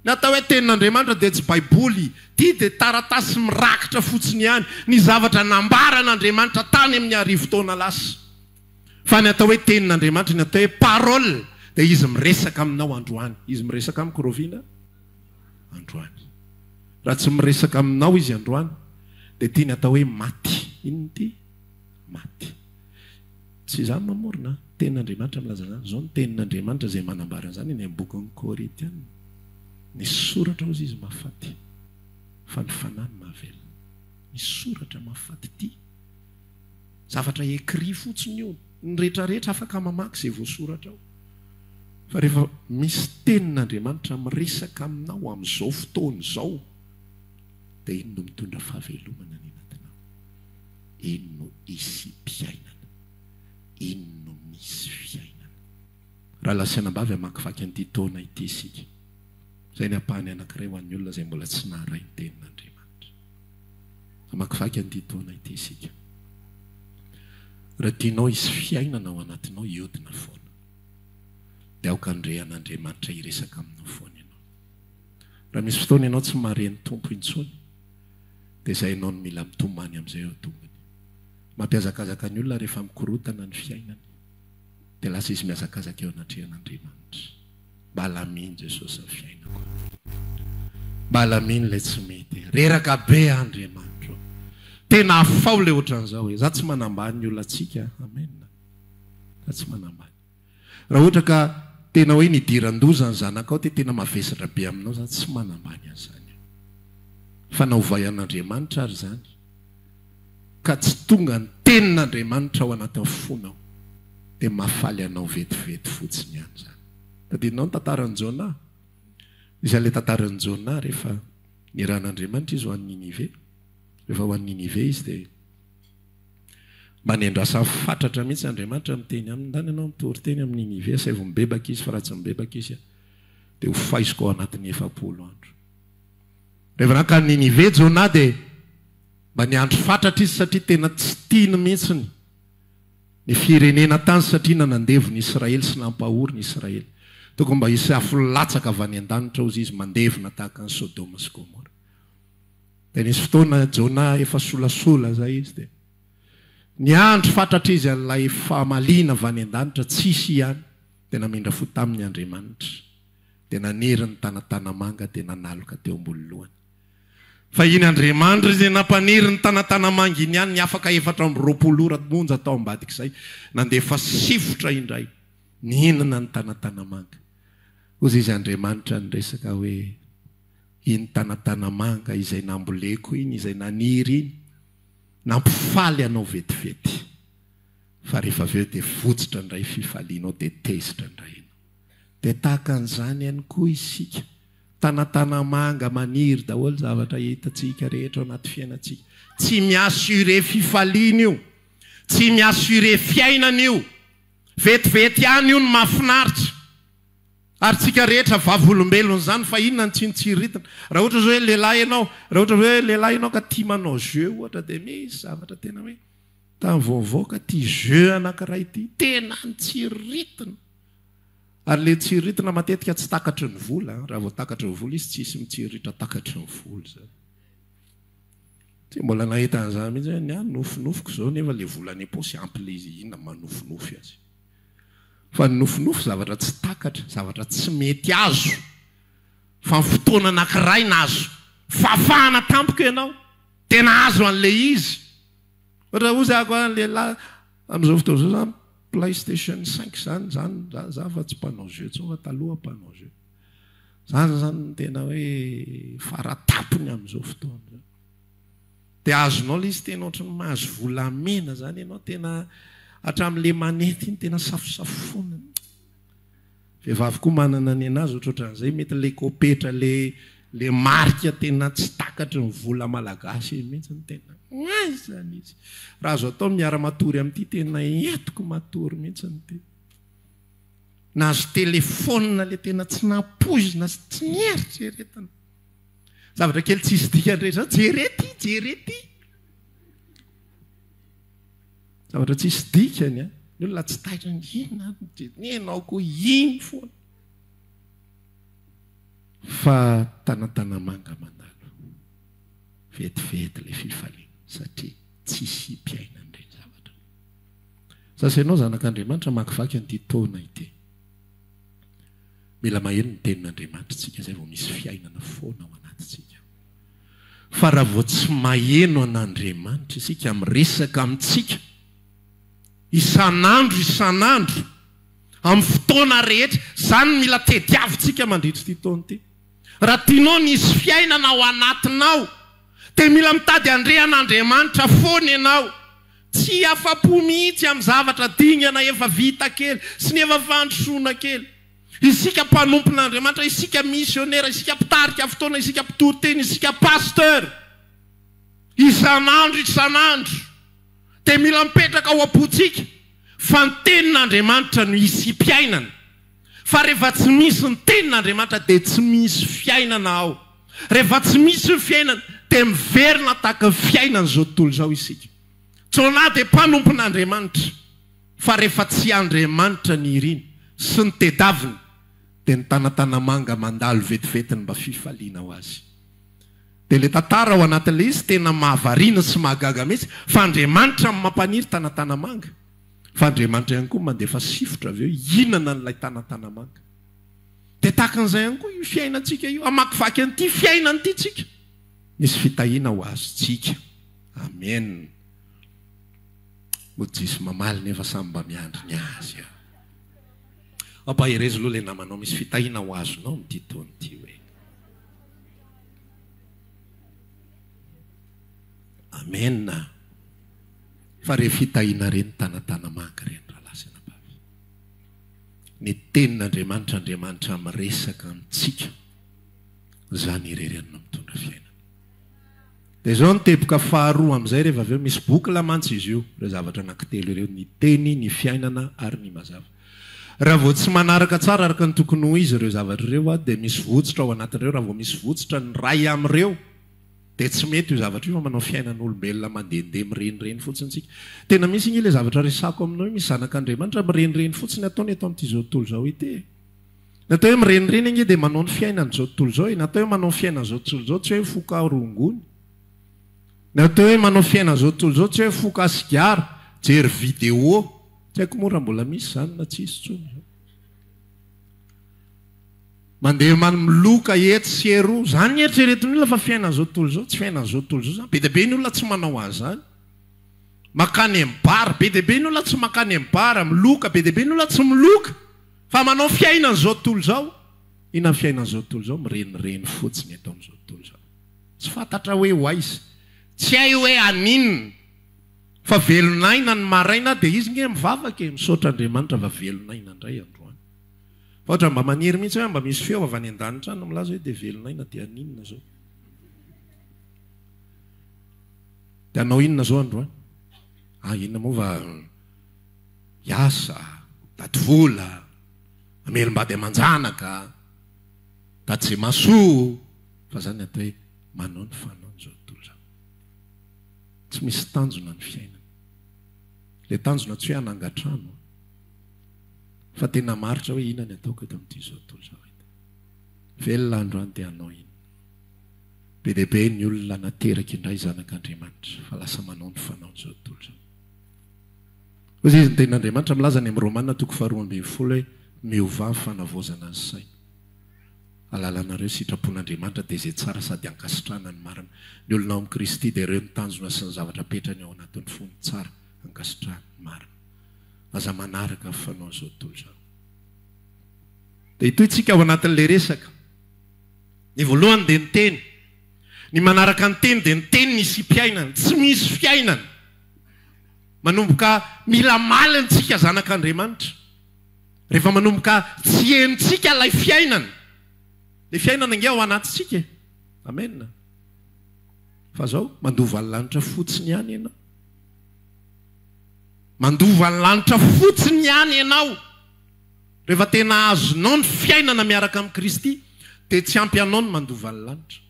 Ny atao hoe tenin'Andriamanitra dia tsy baiboly. Ity dia taratasy mirakitra fotsiny ihany ny zavatra nambaran'Andriamanitra tany amin'ny arivotaona lasa. Fa ny atao hoe tenin'Andriamanitra, ny atao hoe parole dia Izy miresaka aminao androany. Izy miresaka amiko rahoviana? Androany. Raha tsy miresaka aminao Izy androany dia ity ny atao hoe maty. Inona ity? Maty. Tsy izaho no mamorona an! Tenin'Andriamanitra milaza izany. Izao no tenin'Andriamanitra izay manambara an'izany eny amin'ny bokin'ny Korintiana. Ny soratra hozy izy mahafaty, fa ny fanahy no mahavelona. Ny soratra mahafaty ity. Zavatra écrit fotsiny io. Ny rehetrarehetra afaka mamaky izay voasoratra ao. Fa rehefa misy tenin'Andriamanitra miresaka aminao amin'izao fotoana izao, dia iny no mitondra fahavelomana any anatinao. Iny no isiam-piainana. Iny no misy fiainana. Rahalahy sy anabavy, hamakivaky an'ity taona ity isika. Izay ny ampahany anankiray ho an'ny olona izay mbola tsy naharay ny Tenin'Andriamanitra. Hamakivaky an'ity taona ity isika. Raha tianao hisy fiainana ao anatinao, hiodina foana. Dia aoka handre an'Andriamanitra hiresaka aminao foana ianao. Raha misy fotoana ianao tsy mahare ny Tompo intsony, dia izay ianao no mila mitomany amin'izay eo an-tongony. Mampihazakazaka ny olona rehefa mikorontana ny fiainany, dia lasa izy mihazakazaka eo anatrehan'Andriamanitra. Mba alamino Jesosy ny fiainako. Mba alamino ilay tsy mety. Reraka be aho Andriamanitra o. Tena afaho ilay ohatran'izao e. Za tsy manambany ny olona antsika. Amen. Za tsy manambany. Raha ohatra ka tena hoe nidiran-doza ny zanakao dia tena mavesatra be aminao izany, tsy manambany an'izany aho. Fa na ovay an'Andriamanitra ary izany ka tsy tonga ny tenin'Andriamanitra ao anatin'ny fonao dia mahafaly anao vetivety fotsiny ihany izany. Tadidinao ny tantaran'i Jona? Izay ilay tantaran'i Jona rehefa nirahan'Andriamanitra izy ho any Ninive. Rehefa ho any Ninive izy dia Mba nendrasany fatratra mihitsy Andriamanitra miteny aminy, ndana ianao mitory teny amin'i Ninive, asaivo mibebaka izy fa raha tsy mibebaka izy dia ho faiziko ao anatin'ny 40 andro. Rehefa nankany Ninive Jonah dia mba niandry fatratra izy satria tena tsy tiany mihitsy ny firenena tany satria nanandevo ny Israely sy nampahory ny Israely. Tokony mba hisy afo latsaka avy any an-danitra hozy izy mandevona tahaka an'i Sodoma sy Gomora. Dia nisy fotoana Jonah efa solasola izay izy dia niandry fatratra izy an'ilay famaliana avy any an-danitra, tsisy ihany, dia namindra fo taminy Andriamanitra, dia nanery ny tanatanamanga dia nanaloka teo ambony lohany. Fa iny Andriamanitra izay nampanery ny tanatanamanga iny ihany ny afaka 24 ora monja tao ambadik'izay, nandefa sifotra indray nihinana ny tanatanamanga. Hozy izy Andriamanitra niresaka hoe. Iny tanatanamanga izay namboleko iny, izay naniry iny, nampifaly anao vetivety. Fa rehefa avy eo dia votsotra indray fifalianao, dia tezitra indray ianao. Dia tahaka an'izany ihany koa isika. Tanatanamanga maniry daholo zavatra hitantsika rehetra ao anaty fiainantsika. Tsy mi-assurer fifaliana io. Tsy mi-assurer fiainana io. Vetivety ihany io no mahafinaritra. Ary tsika rehetra vavolombelona izany fa inona ny tsintsiritina. Raha ohatra zao hoe lehilahy ianao, raha ohatra hoe lehilahy ianao ka tia manao jeu ohatra dia misy zavatra tena hoe tamin'ny vao nivoaka ity jeu anankiray ity, tena nitsiritina. Ary ilay tsiritina matetika tsy takatry ny vola, raha vao takatry ny vola izy tsisy mitsiriritra takatry ny vola izany. Tsy mbola nahita an'izany mihitsy hoe ny ahy nofinofiko izao nefa ilay vola any am-paosy ampy ilay izy, inona manofinofy azy. Fa ny nofinofy zavatra tsy takatra, zavatra tsy mety azo. Fa ny fotoana anankiray nahazo fahafahana tampoka ianao, dia nahazo an'ilay izy. Ohatra hozy aho koa lehilahy amin'izao fotoana izao zany PlayStation 5 zany, zany, zany, za fa tsy mpanao jeu intsony fa taloha mpanao jeu. Zany zany no tena hoe faratapony amin'izao fotoana izao. Dia azonao ilay izy tena ohatran'ny mahazo volamena zany ianao tena hatramin'ilay manety iny tena safosafoana. Vehivavy koa manana ny anazy ohatrohatran'izay, mety le kopetra le le marika tena tsy takatry ny vola malagasy iny mihitsy no tena aiza izy. Raha azo atao miara-matory amin'ity tena entiko matory mihitsy ity. Nahazo telephone le tena tsy nampoizina sy tsy nieritreretina. Zavatra kely tsisy dikany rehetra zao, jere ty, jere ty. Zavatra tsisy dikany an. Ny olona tsy taitra ny inona ary ny enao koa iny foana. Fa tanantanamanga mandalo. Vetivety ilay fifaliana satria tsisy mpiaina an'ireny zavatra ireny. Sasa ianao zanak'Andriamanitra hamakivaky an'ity taona ity. Mila maheno ny tenin'Andriamanitra isika izay vao misy fiainana foana ao anatintsika. Fa raha vao tsy maheno an'Andriamanitra isika miresaka amintsika isan'andro isan'andro, amin'ny fotoana rehetra, izany no mila tediavintsika mandritra ity taona ity. Raha tianao ny hisy fiainana ao anatinao, dia mila mitady handre an'Andriamanitra foana ianao. Tsy afa-po mihitsy amin'ny zavatra dingana efa vita kely sy ny efa fandrosoana kely. Isika mpanompon'Andriamanitra, isika misionera, isika mpitarika fotoana, isika mpitoriteny, isika pasteur, isan'andro isan'andro dia mila mipetraka ao am-pontsika fa ny tenin'Andriamanitra no hisiam-piainana. Fa rehefa tsy misy ny tenin'Andriamanitra dia tsy misy fiainana ao. Rehefa tsy misy ny fiainana dia miverina tahaka ny fiainan'izao tontolo izao isika. Jonah dia mpanompon'Andriamanitra. Fa rehefa tsy Andriamanitra ny iriny sy ny tedaviny dia ny tanatanamanga mandalo vetivety ny mba fifaliana ho azy. Dia ilay tantara ao anatin'ilay izy tena mahavariana sy mahagaga mihitsy fa Andriamanitra no mampaniry tanatanamanga fa Andriamanitra ihany koa mandefa sifotra avy eo hihinana an'ilay tanatanamanga. Dia tahaka an'izay ihany koa io fiainantsika io, hamakivaky an'ity fiainana ity tsika. Misy fitahiana ho azontsika. Amen. Mody tsisy mamaly nefa samy mba miandry ny azy ah. Ampaherezo aloha ilay namanao misy fitahiana ho azonao amin'ity taona ity hoe. Amen. Fa re fitahiana re ny tanatana-manga ireny rahalahy sy anabavy. Ny tenin'Andriamanitra Andriamanitra miresaka amintsika izany irery ihany no mitondra fiainana. Dia izao ny teboka faharoa amin'izay rehefa avy eo, misy boucle mantsy izy io, ireo zavatra anankitelo ireo, ny teny, ny fiainana ary ny mazava. Raha vao tsy manaraka tsara araka ny tokony ho izy ireo zavatra ireo dia misy votsotra ao anatin'ireo, raha vao misy votsotra ny iray amin'ireo dia tsy mety io zavatra io fa manao fiainan'olombelona mandehandeha mirenireny fotsiny isika. Tena misy ange ilay zavatra resahako aminao io, misy zanak'Andriamanitra mirenireny fotsiny ataony eto amin'ity izao tontolo izao ity e. Ny atao hoe mirenireny ange dia manao ny fiainan'izao tontolo izao e. Ny atao hoe manao ny fiainan'izao tontolo izao tsy hoe mifoka rongony. Ny atao hoe manao fiainan'izao tontolo izao tsy hoe mifoka sigara, jery vidéo. Tsy haiko moa raha mbola misy izany na tsisy intsony izao. Mandeha miloka etsy sy eroa. Izany ny eritreretin'ny olona fa fiainan'izao tontolo izao. Tsy fiainan'izao tontolo izao izany. Be dia be ny olona tsy manao an'izany. Mankany amin'ny bar. Be dia be ny olona tsy mankany amin'ny bar. Miloka. Be dia be ny olona tsy miloka. Fa manao fiainan'izao tontolo izao. Inona ny fiainan'izao tontolo izao? Mirenireny fotsiny eto amin'izao tontolo izao. Tsy fantatra hoe ho aiza. Tsy hay hoe haninona. Fa velon'aina ny maraina dia izy nge mivavaka e, misaotra Andriamanitra fa velon'aina indray androany. Fa ohatra mba maniry mihitsy hoe mba misy feo avy any an-danitra any milaza hoe dia velon'aina dia haninona izao? Dia hanao inona izao androany? Ah inona moa fa Hiasa, hitady vola, hamelom-bady aman-janaka, hitady izay mahasoa, fa izany ny atao hoe manao ny fanaon'izao tontolo izao. Tsy misy tanjona ny fiainana. Ilay tanjona tsy hoe hanangan-trano, fa tena hamaritra hoe inona ny ataoko eto amin'ity izao tontolo izao eto. Velona androany dia hanao inona? Be dia be ny olona nateraky indray zanak'Andriamanitra fa lasa manao ny fanaon'izao tontolo izao. Hoy izy, Ny Tenin'Andriamanitra milaza any amin'ny Romana toko faharoa ambin'ny folo hoe, Miovà ny fanavaozana ny saina. Halalanareo sitrapon'Andriamanitra dia izay tsara sady ankasitrahana ny marina. Ny olona ao amin'i Kristy dia ireo ny tanjona sy ny zavatra apetrany ao anatin'ny fony, tsara, ankasitrahana, marina. Aza manaraka ny fanaon'izao tontolo izao. Dia hitohy tsika ao anatin'ilay resaka. Ny voalohany dia ny teny. Ny manaraka ny teny dia ny teny ny isiam-piainana. Tsy misy fiainana. Manomboka mila malina tsika zanak'Andriamanitra. Rehefa manomboka tsy henontsika ilay fiainana. Ilay fiainana ange ao anatintsika e. Amen. Fa zao, mandova ny lanitra fotsiny ihany ianao. Mandova ny lanitra fotsiny ihany ianao. Rehefa tena azonao ny fiainana miaraka amin'i Kristy, dia tsy ampy anao ny mandova ny lanitra.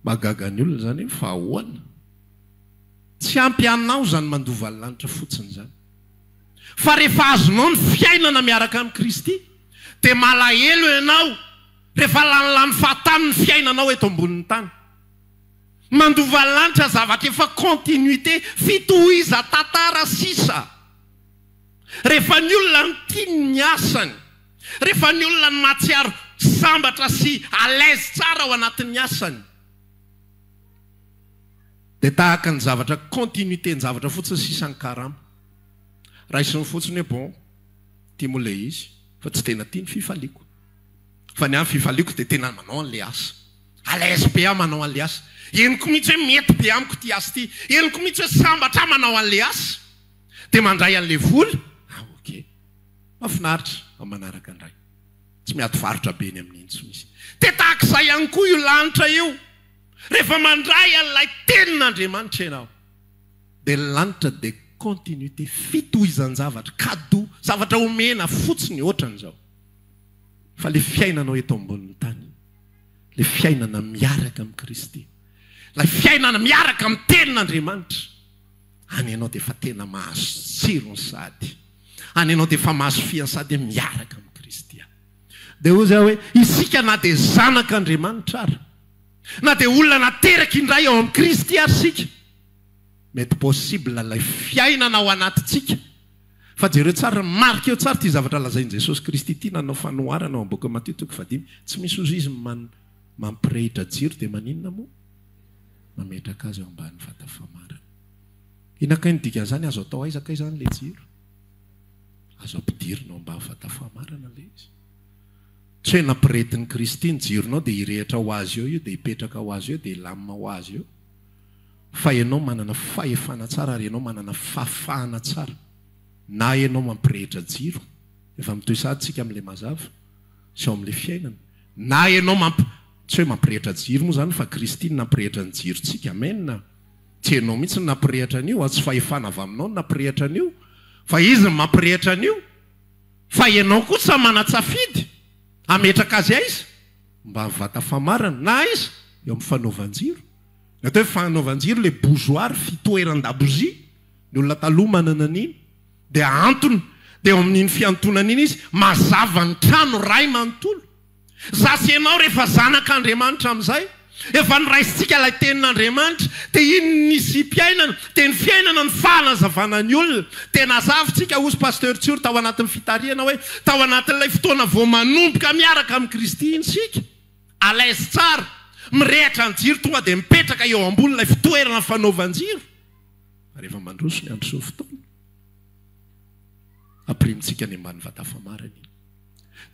Mahagaga ny olona izany hoe fa ahoana? Tsy ampy anao izany mandova ny lanitra fotsiny izany. Fa rehefa azonao ny fiainana miaraka amin'i Kristy, dia malahelo ianao rehefa lanilany fahatany ny fiainanao eto ambonin'ny tany. Mandova lanitra zavatra efa continuité, fitohizan-tantara sisa. Rehefa ny olona no tiany ny asany, rehefa ny olona no mahatsiaro sambatra sy à l'aise tsara ao anatin'ny asany, dia tahaka ny zavatra continuité-n-javatra fotsiny sisa ny karama. Raisiny fotsiny hoe bon, ity moa ilay izy, fa tsy tena tia ny fifaliako. Fa ny ahy ny fifaliako dia tena manao an'ilay asa. À l'aise be aho manao an'ilay asa. Henoko mihitsy hoe mety be amiko ity asa ity. Henoko mihitsy hoe sambatra aho manao an'ilay asa. Dia mandray an'ilay vola. Ah ok. Mahafinaritra amin'ny manaraka indray. Tsy miady varotra be ny amin'iny intsony izy. Dia tahaka izay ihany koa io lanitra io. Rehefa mandray an'ilay tenin'Andriamanitra ianao, dia ny lanitra dia continuité, fitohizan-javatra, cadeau, zavatra omena fotsiny ohatran'izao. Fa ilay fiainanao eto ambonin'ny tany, ilay fiainana miaraka amin'i Kristy, ilay fiainana miaraka amin'ny tenin'Andriamanitra, any ianao dia efa tena mahazo tsirony sahady. Any ianao dia efa mahazo fihany sahady hoe miaraka amin'i Kristy aho. Dia hoy aho hoe, isika na dia zanak'Andriamanitra ara, na dia olona nateraky indray ao amin'i Kristy ary isika, mety possible ilay fiainana ao anatintsika. Fa jereo tsara, marikeo tsara ity zavatra lazain'i Jesosy Kristy ity, nanao fanoharana ao amin'ny bokin'i Matio toko fahadimy, tsy misy hozy izy mampirehitra jiro dia maninona moa? Mametraka azy eo ambany vata famarana. Inona kay no dikan'izany? Azo atao aiza kay izany ilay jiro? Azo ampidirina ao ambany vata famarana ilay izy. Tsy hoe nampirehetin'i Kristy ny jironao dia hirehitra ho azy eo io, dia hipetraka ho azy eo, dia hilamina ho azy eo. Fa ianao manana fahefana tsara ary ianao manana fahafahana tsara. Na ianao mampirehitra jiro, efa mitohy sahady tsika amin'ilay mazava sy ao amin'ilay fiainana. Na ianao mamp, tsy hoe mampirehitra jiro moa izany fa Kristy no nampirehitra ny jirontsika. Amen. Tsy ianao mihitsy no nampirehitra an'io, tsy fahefana avy aminao no nampirehitra an'io, fa Izy no mampirehitra an'io. Fa ianao kosa manan-tsafidy hametraka azy aiza? Mba vata famarana na aiza? Eo amin'ny fanaovan-jiro. Ny atao hoe fanaovan-jiro ilay bougeoir, fitoeran-dabozia, ny olona taloha manana an'iny, dia ahantona, dia eo amin'iny fihantonana iny izy, mazava ny trano ray manontolo. Za sy ianao rehefa zanak'Andriamanitra amin'izay, efa noraisintsika ilay tenin'Andriamanitra, dia iny ny nisiam-piainana, dia ny fiainana no fanazavana ny olona. Dia nazava tsika hozy Pasteur Tsiory tao anatin'ny fitarihana hoe tao anatin'ilay fotoana vao manomboka miaraka amin'i Kristy iny isika, à l'aise tsara, mirehatra ny jiro tonga dia mipetraka eo ambonin'ilay fitoerana fanaovan-jiro. Rehefa mandroso ny andro sy ny fotoana, ampirimitsika any ambany vata famarana iny.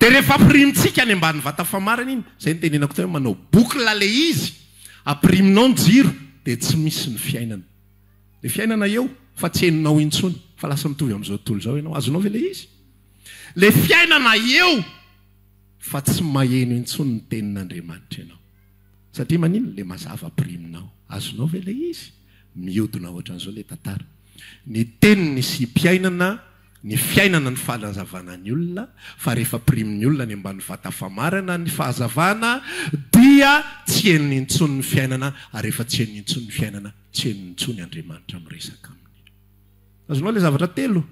Dia rehefa ampirimintsika any ambany vata famarana iny, izay no tenenako teo hoe manao boucle ilay izy, ampiriminao ny jiro dia tsy misy ny fiainana. Ilay fiainana eo fa tsy henonao intsony fa lasa mitovy amin'izao tontolo izao ianao. Azonao ve ilay izy? Ilay fiainana eo fa tsy maheno intsony ny tenin'Andriamanitra ianao. Satria maninona? Ilay mazava ampiriminao. Azonao ve ilay izy? Mihodina ohatran'izao ilay tantara. Ny teniny sy mpiainana Ny fiainana ny fanazavana ny olona fa rehefa pirimin'ny olona any ambany vata famarana ny fahazavana dia tsy henony intsony ny fiainana ary rehefa tsy henony intsony ny fiainana tsy henony intsony Andriamanitra miresaka aminy. Azonao ilay zavatra telo?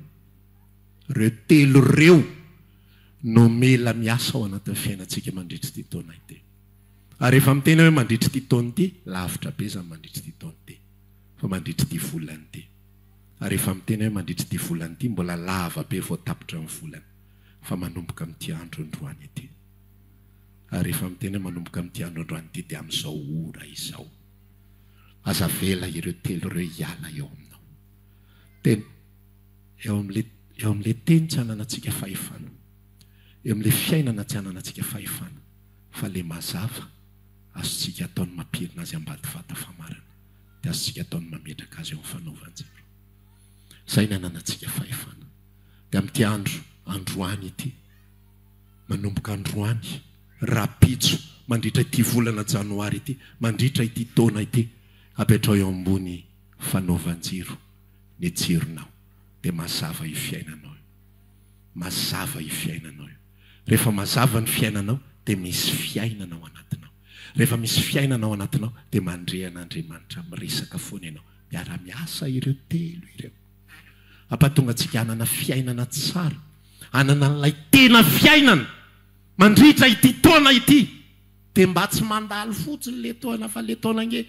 Ireo telo ireo no mila miasa ao anatin'ny fiainantsika mandritra ity taona ity. Ary rehefa miteny aho hoe mandritra ity taona ity, lavitra be izany mandritra ity taona ity, fa mandritra ity volana ity. Ary efa miteny hoe mandritra ity volana ity mbola lava be vao tapitra ny volana fa manomboka amin'ity andro androany ity. Ary efa miteny hoe manomboka amin'ity andro androany ity dia amin'izao ora izao. Aza avela ireo telo ireo hiala eo aminao. Tena eo amin'ilay eo amin'ilay teny tsy ananantsika fahefana. Eo amin'ilay fiainana tsy ananantsika fahefana. Fa ilay mazava azontsika atao ny mampirina azy ambady vata famarana. dia azontsika atao ny mametraka azy eo amin'ny fanaovan-jiro. Izay ny ananantsika fahefana. Dia amin'ity andro androany ity. Manomboka androany, rahampitso, mandritra ity volana janoary ity, mandritra ity taona ity, apetraho eo ambony fanaovan-jiro ny jironao, dia mazava io fiainanao io. Mazava io fiainanao io. Rehefa mazava ny fiainanao, dia misy fiainana ao anatinao. Rehefa misy fiainana ao anatinao, dia mandre an'Andriamanitra miresaka foana ianao. Miara-miasa ireo telo ireo. Hampahatonga antsika hanana fiainana tsara, hanana an'ilay tena fiainana mandritra ity taona ity. Dia mba tsy mandalo fotsiny ilay taona fa ilay taona ange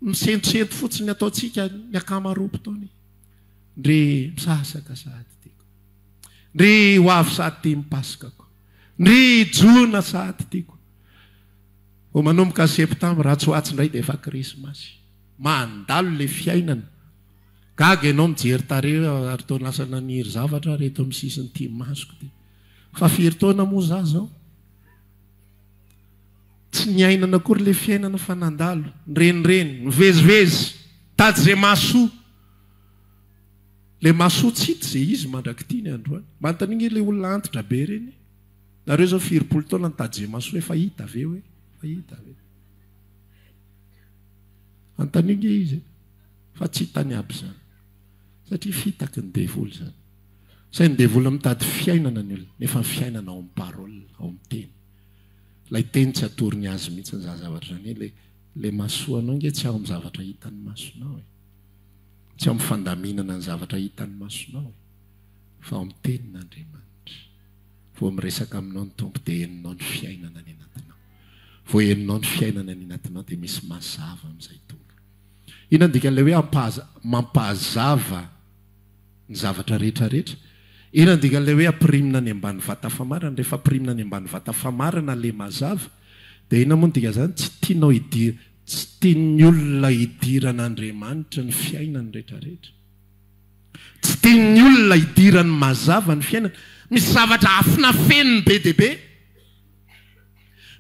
misentosento fotsiny ataontsika ny ankamaroam-potoana e. Ndry misasaka sahady tiako. Ndry ho avy sahady ity ny Paskako. Ndry jona sahady tiako. Vao manomboka septambra atsy ho atsy indray dia efa krismasy. Mandalo ilay fiainana. Gaga ianao mijery tarehy hoe ary toa lasa naniry zavatra ary eto amin'ny sisin'ity masoko ity. Fa firy taona moa za zao? Tsy niainana akory ilay fiainana fa nandalo, nirenireny, nivezivezy, nitady izay mahasoa. Ilay mahasoa tsy hita izay izy mandrak'ity ny androany. Mba anontanio nge ilay olona antitra be ireny e. Nareo izao firipolo taona nitady izay mahasoa efa hita ve hoe? Efa hita ve? Anontanio nge izy e. Fa tsy hitany aby izany. Satria fitaky ny devoly izany. Sain'ny devoly mitady fiainana ny olona, nefa ny fiainana ao amin'ny parole, ao amin'ny teny. Ilay teny tsy atorony azy mihitsy izany zavatra izany. Ilay, ilay mahasoa anao ange tsy ao amin'ny zavatra hitan'ny masonao e. Tsy ao amin'ny fandaminana ny zavatra hitan'ny masonao e. Fa ao amin'ny tenin'Andriamanitra. Vao miresaka aminao ny Tompo dia henonao ny fiainana any anatinao. Vao henonao ny fiainana any anatinao dia misy mazava amin'izay tonga. Inona ny dikan'ilay hoe ampahaza, mampahazava ny zavatra rehetra rehetra? Inona ny dikan'ilay hoe ampirimina any ambany vata famarana? Rehefa ampirimina any ambany vata famarana ilay mazava dia inona moa ny dikan'izany? Tsy tianao hidir, tsy tian'ny olona hidiran'Andriamanitra ny fiainany rehetra rehetra. Tsy tian'ny olona hidiran'ny mazava ny fiainana. Misy zavatra afinafeniny be dia be.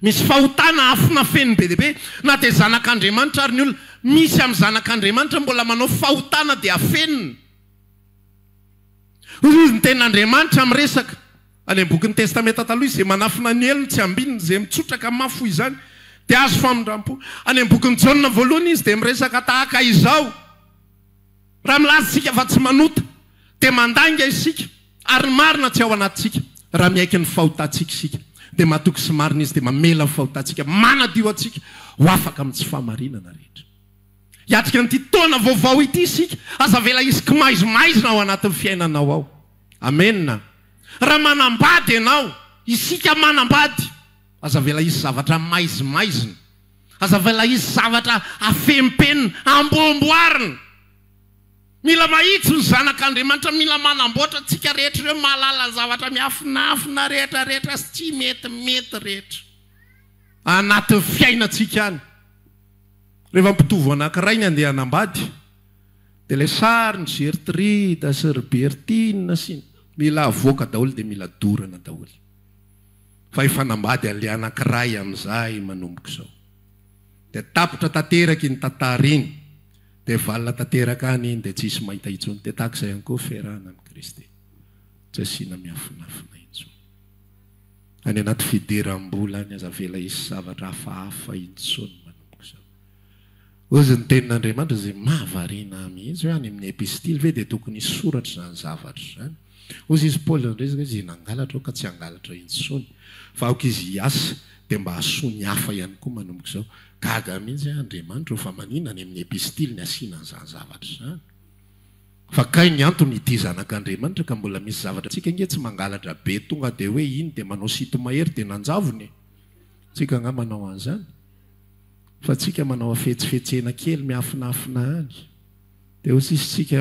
Misy fahotana afinafeniny be dia be. Na dia zanak'Andriamanitra ary ny olona. Misy amin'ny zanak'Andriamanitra mbola manao fahotana dia afenina. Hoy izy, ny tenin'Andriamanitra miresaka any amin'ny bokin'ny Testamenta Taloha, izay manafina ny helony tsy ambininy, izay mitsotraka mafy hoy izany, dia azo famindram-po. Any amin'ny bokin'i Jaona voalohany izy dia miresaka tahaka izao. Raha milaza isika fa tsy manota, dia mandainga isika, ary ny marina tsy ao anatintsika. Raha miaiky ny fahotantsika isika, dia matoky sy marina Izy, dia mamela ny fahotantsika, manadio antsika ho afaka amin'ny tsy fahamarinana rehetra. Hiatrika an'ity taona vaovao ity isika, aza avela hisy kimaizimaizina ao anatin'ny fiainanao ao. Amena. Raha manambady ianao, isika manambady, aza avela hisy zavatra maizimaizina. Aza avela hisy zavatra afempenina, amboamboarina. Mila mahitsy ny zanak'Andriamanitra, mila manamboatra antsika rehetra ireo mahalala ny zavatra miafinafina rehetra rehetra sy tsy metimety rehetra anatin'ny fiainantsika any. Rehefa mpitovo anankiray ny andeha hanambady dia ilay sarin'i Gertrude sy ry Bertine sy ny. Mila avoaka daholo dia mila dorana daholo. Fa efa nambady an'ilay anankiray amin'izay manomboka izao. Dia tapitra tanteraka iny tantara iny. Dia valina tanteraka any iny dia tsy hisy mahita intsony. Dia tahaka izay ihany koa fiarahana amin'i Kristy. Tsy asiana miafinafina intsony. Any anaty fidiram-bola any aza avela hisy zavatra hafahafa intsony manomboka izao. Hozy ny tenin'Andriamanitra izay mahavariana ahy mihitsy hoe any amin'ny epistily ve dia tokony hisoratra izany zavatra izany. Hozy izy Paoly niresaka hoe izay nangalatra aoka tsy hangalatra intsony fa aoka izy hiasa dia mba hahasoa ny hafa ihany koa manomboka izao. Gaga mihitsy aho Andriamanitra ô fa maninona any amin'ny epistily ny asiana an'izany zavatra izany? Fa kay ny antony ity zanak'Andriamanitra ka mbola misy zavatra tsika ange tsy mangalatra be tonga dia hoe iny dia manao sinto-mahery dia nanjavona e! Tsika angaha manao an'izany? Fa tsika manao hafetsifetsena kely miafinafina any. Dia hoy sisa tsika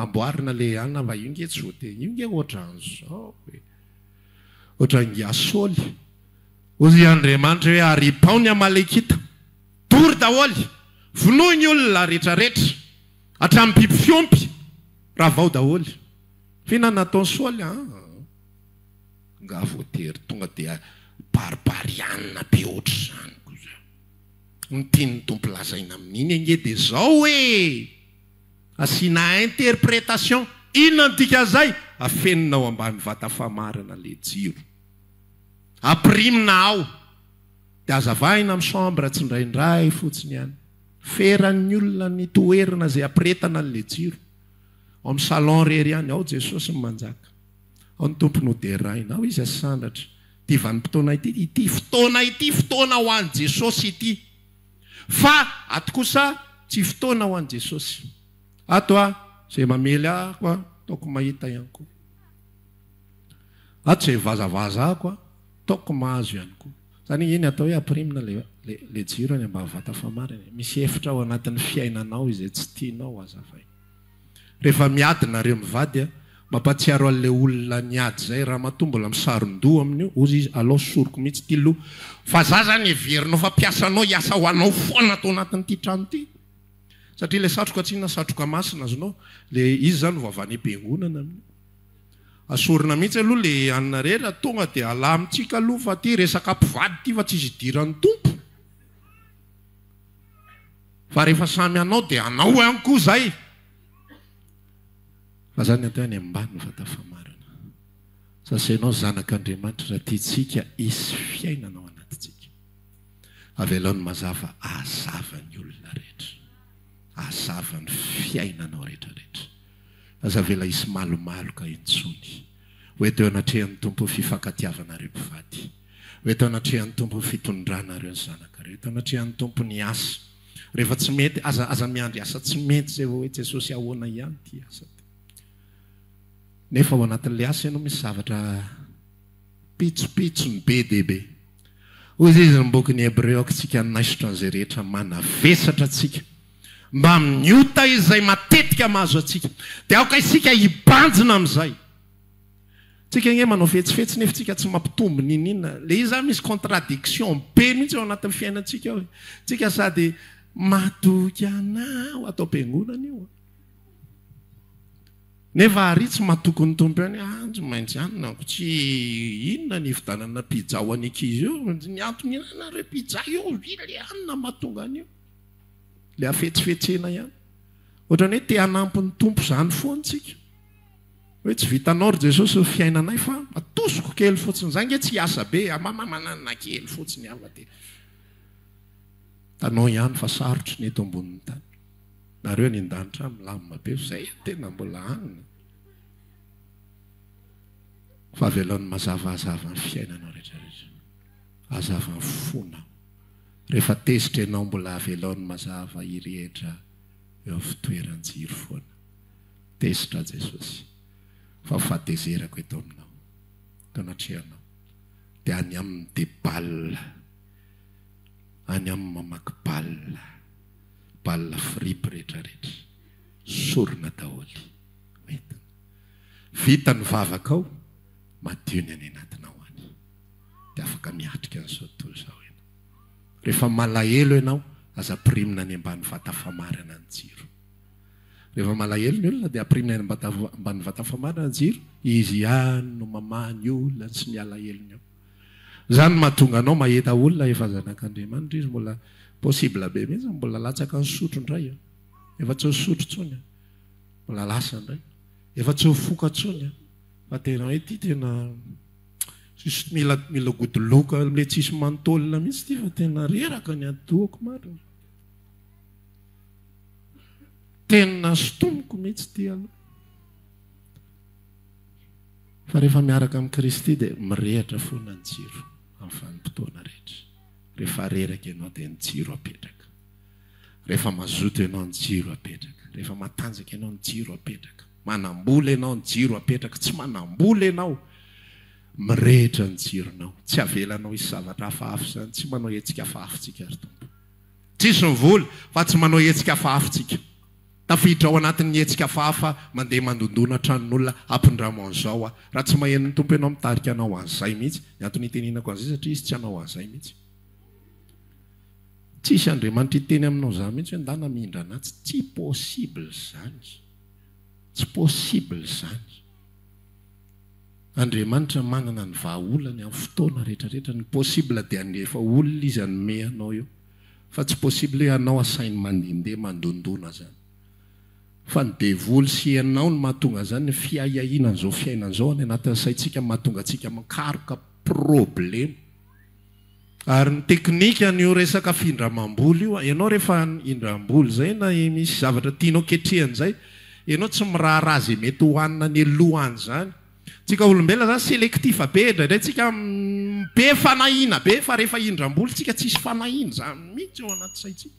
amboarina le anona fa io nge tsy voatery, io nge ohatran'izao e. Ohatran'i Saoly. Hoy Andriamanitra hoe aripao ny Amalekita. Dory daholo. Vonoy ny olona retraretra. Hatramin'ny biby fiompy. Ravao daholo. F'inona no nataon'i Saoly an? Nga voatery tonga dia baribarianina be ohatr'izany koa izany. Ny tian'ny Tompo lazaina amin'iny ange dia izao e! Asiana interprétation. Inona no dikan'izay? Afenina ao ambany vata famarana le jiro. Ampirimina ao. Dia azavaina amin'ny chambre tsindraindray fotsiny ihany. Feran'ny olona ny toerana izay ampiretana an'le jiro. Ao amin'ny salon irery ihany. Ao Jesosy no manjaka. Ao ny Tompo no deraina. Ao Izy asandratra. Ity vanim-potoana ity, ity fotoana ity fotoana ho an'i Jesosy ity. Fa ato kosa tsy fotoana ho an'i Jesosy. Ato a, izay mamely ahy ko ataoko mahita ihany koa. Ato izay vazavaza ahy ko ataoko mahazo ihany koa. Izany ange ny atao hoe ampirimina le le jiro any ambany vata famarana e. Misy efitra ao anatin'ny fiainanao izay tsy tianao hazavaina. Rehefa miady nareo mivady a, mampatsiaro an'le olona niady zay, ramatoa mbola misaron-doha amin'io, hozy izy, alao soroko mihitsy ity loha, fa za zany heverinao fa mpiasanao hiasa ho anao foana ato anatin'ity trano ity, satria le satroka tsinona satroka masina azonao, le izy zany vao avy any am-piangonana amin'io. Asorina mihitsy aloha le anona rery, tonga de alamintsika aloha fa ty resaka mpivady ity fa tsisy idiran'ny Tompo. Fa rehefa samy hanao dia hanao ihany koa izay. Fa zany atao any ambany vata famarana. Sasenao zanak'Andriamanitra raha tiantsika hisy fiainana ao anatintsika. Avelao ny mazava ahazava ny olona rehetra. Ahazava ny fiainanao rehetra rehetra. Aza avela hisy malomaloka intsony. Ho eto eo anatrehan'ny Tompo fifankatiavanareo mpivady. Ho eto anatrehan'ny Tompo ny fitondranareo ny zanakareo. Eto anatrehan'ny Tompo ny asa. Rehefa tsy mety, aza aza miandry asa tsy mety izay vao hoe Jesosy ahoana ihany ity asa ity. Nefa ao anatin'ilay asa ianao misy zavatra pitsopitsony be dia be. Hoy izy ny bokin'ny Hebreo aoka isika hanaisotra an'izay rehetra manavesatra antsika mbamin'ny ota izay matetika mahazo antsika. Dia aoka isika hibanjina amin'izay. Tsika ange manao fetsifetsy nefa tsika tsy mampitombo niniana. Le izy zany misy contradiction be mihitsy ao anatin'ny fiainantsika ao e. Tsika sady matoky anao ato am-piangonana io. Nefa ary tsy matoky ny Tompo ihany, ah tsy maintsy anona ko tsy inona ny hividanana pizza ho an'ny ankizy io, ny antony inona pizza io, le anona mahatonga an'io. Le hafetsifetsena ihany. Ohatran'ny hoe te hanampy ny Tompo izany foana tsika. Hoe tsy vitanao ry Jesosy ny fiainanay fa atosiko kely fotsiny, zay nge tsy hiasa be a, mamamanana kely fotsiny aho fa dia hitanao ihany fa sarotry ny eto ambonin'ny tany. Nareo any an-danitra any milamina be fa zay tena mbola any. Fa avelao ny mazava hazava ny fiainanao rehetra rehetra. Hazava ny fonao. Rehefa tezitra ianao mbola avelao ny mazava hirehitra eo amin'ny fitoeran-jiro foana. Tezitra Jesosy fa fahatezerako eto aminao, eto anatrehanao, dia any aminy dia balle, any aminy mamaky balle, balle fripy rehetra rehetra, sorona daholo hoentina. Vita ny vavakao, madio ny any anatinao any, dia afaka miatrika an'izao tontolo izao ianao. Rehefa malahelo ianao, aza ampirimina any ambany vata famarana ny jiro. Rehefa malahelo ny olona dia ampirimina any ambany vata famarana ny jiro, izy ihany no mamaha ny olany sy ny alahelony ao. Izany no mahatonga anao mahita olona efa zanak'Andriamanitra izy mbola possible be mihitsy mbola latsaka nisotro indray an. Efa tsy nisotro intsony an. Mbola lasa indray. Efa tsy nifoka intsony an. Fa tena hoe ity tena tsisy mila mila godoloka le tsisy menthol mihitsy ity fa tena reraka ny atidohako marina. Tena sintomiko mihitsy ity aloha. Fa rehefa miaraka amin'i Kristy dia mirehatra foana ny jiro amin'ny vanim-potoana rehetra. Rehefa reraka ianao dia ny jiro apetraka. Rehefa mazoto ianao ny jiro apetraka. Rehefa matanjaka ianao ny jiro apetraka. Manam-bola ianao ny jiro apetraka. Tsy manam-bola ianao, mirehitra ny jironao. Tsy avelanao hisy zavatra hafahafa izany. Tsy manao hetsika hafahafa tsika ry Tompo. Tsisy ny vola fa tsy manao hetsika hafahafa tsika. Tafiditra ao anatin'ny hetsika hafahafa mandeha mandondona tranon'olona ampindramo an'izao aho. Raha tsy maheno ny Tompo ianao mitarika anao an'izay mihitsy. Ny antony itenenako an'izay satria izy tsy hanao an'izay mihitsy. Tsisy Andriamanitra hiteny aminao izany mihitsy hoe ndana mihindrana atsy. Tsy possible izany. Tsy possible izany. Andriamanitra manana ny vahaolany amin'ny fotoana rehetra rehetra, ny possible dia handefa olona izy hanome anao eo, fa tsy possible hoe ianao asainy mandehandeha mandondona zany. Fa ny devoly sy ianao no mahatonga an'izany, ny fiahiahiana an'izao fiainana izao any anatin'ny saintsika no mahatonga antsika mikaroka problema. Ary ny teknikan'io resaka findramam-bola io, ianao rehefa hindram-bola izay na misy zavatra tianao ketrehana izay, ianao tsy miraharaha izay mety ho hanina any aloha any izany. Tsika olombelona izany selectif be, indraindray tsika be fanahiana be fa rehefa hindram-bola tsika tsisy fanahiana izany mihitsy ao anaty saintsika.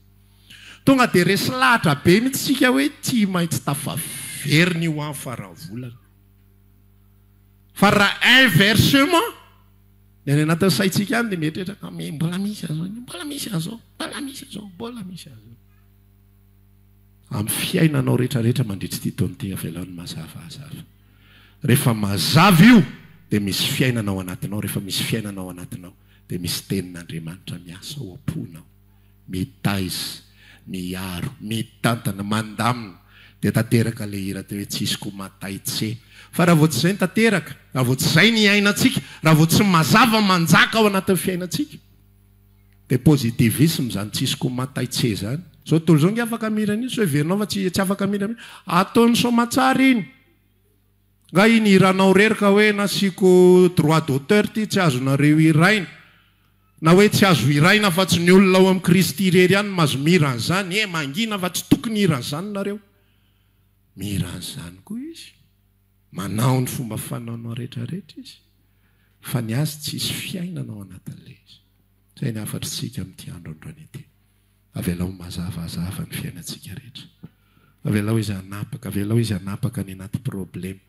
Tonga dia resy lahatra be mihitsy isika hoe tsy maintsy tafaverina io any faran'ny volana. Fa raha inversement, ny any anatin'ny saintsika any dia mieritreritra fa mbola misy an'izao, mbola misy an'izao, mbola misy an'izao, mbola misy an'izao. Amin'ny fiainanao rehetrarehetra mandritra ity taona ity, avelao ny mazava hazava. Rehefa mazava io dia misy fiainana ao anatinao, rehefa misy fiainana ao anatinao dia misy tenin'Andriamanitra miasa ao am-ponao. Mitaiza, miaro, mitantana, mandamina, dia tanteraka ilay hira teo hoe tsisy ko mataitse. Fa raha vao tsy izay ny tanteraka, raha vao tsy izay ny iainantsika, raha vao tsy mazava manjaka ao anatin'ny fiainantsika, dia positivisme izany tsisy ko mataitse izany. Izao tontolo izao ange afaka mihira an'io, sao heverinao fa tsy afaka mihira mihitsy. Ataony soamatsara iny. Nga iny hiranao rery ka hoe nasiako droit d'auteur ity tsy azonareo hiraina. Na hoe tsy azo hiraina fa tsy ny olona ao amin'i Kristy irery ihany no mahazo mihira an'izany, eh mangina fa tsy tokony hihira an'izany nareo. Mihira an'izany koa izy. Manao ny fomba fanaonao rehetra rehetra izy. Fa ny azy tsisy fiainana ao anatin'ilay izy. Izay ny hafatr'tsika amin'ity andro androany ity. Avelao mazava hazava ny fiainantsika rehetra. Avelao izy hanapaka, avelao izy hanapaka any anaty problema,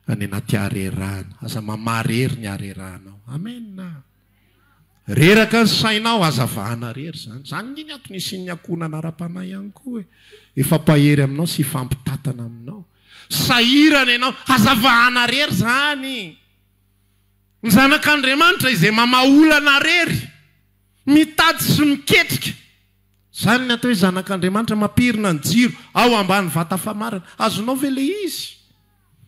any anaty harerahana. Aza mamarery ny harerahanao. Amen. Reraka ny sainao, aza vahana rery izany. Izany ange ny antony hisian'ny ankohonana ara-panahy ihany koa e. Hifampahery aminao sy hifampitatana aminao. Sahirana ianao, aza vahana rery izany. Ny zanak'Andriamanitra izay mamaha olana rery, mitady sy miketrika. Izany ny atao hoe zanak'Andriamanitra mampirina ny jiro ao ambany vata famarana. Azonao ve ilay izy?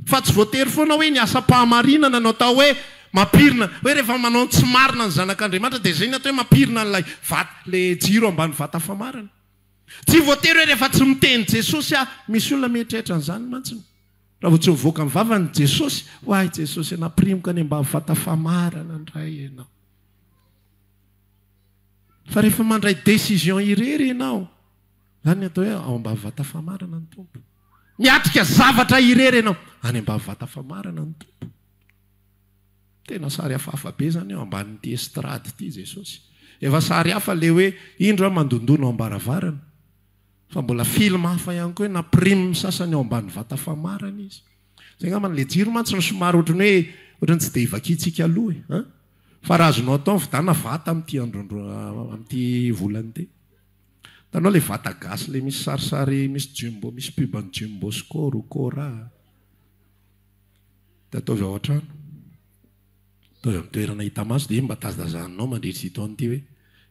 Fa tsy voatery foana hoe ny asam-pahamarinana no atao hoe mampirina, hoe rehefa manao ny tsy marina ny zanak'Andriamanitra dia izay ny atao hoe mampirina an'ilay vata, ilay jiro ambany vata famarana. Tsy voatery hoe rehefa tsy miteny Jesosy aho, misy olona mieritreritra an'izany mantsy, raha vao tsy mivoaka ny vavany Jesosy, hoy Jesosy, nampirimiko any ambany vata famarana indray ianao. Fa rehefa mandray décision irery ianao, izany ny atao hoe ao ambany vata famarana ny Tompo. Miatrika zavatra irery ianao, any ambany vata famarana ny Tompo. Tena sary hafahafa be izany eo ambanin'ity estrade ity Jesosy. Efa sary hafa ilay hoe indro aho mandondona ao am-baravarana. Fa mbola film hafa ihany koa hoe nampiriminy sasany ao ambany vata famarana izy. Zay angamba le jiro mantsy no somary ohatran'ny hoe ohatran'ny tsy dia ivakintsika aloha e. An? Fa raha azonao atao mividana vata amin'ity andro amin'ity volana ity. Hitanao le vata gasy le misy sarisary misy jumbo misy pub an'i jumbo score ou cora. Dia ataovy ao an-trano. Ataovy amin'ny toerana hita maso dia iny mba tazatazaninao mandritra ity taona ity hoe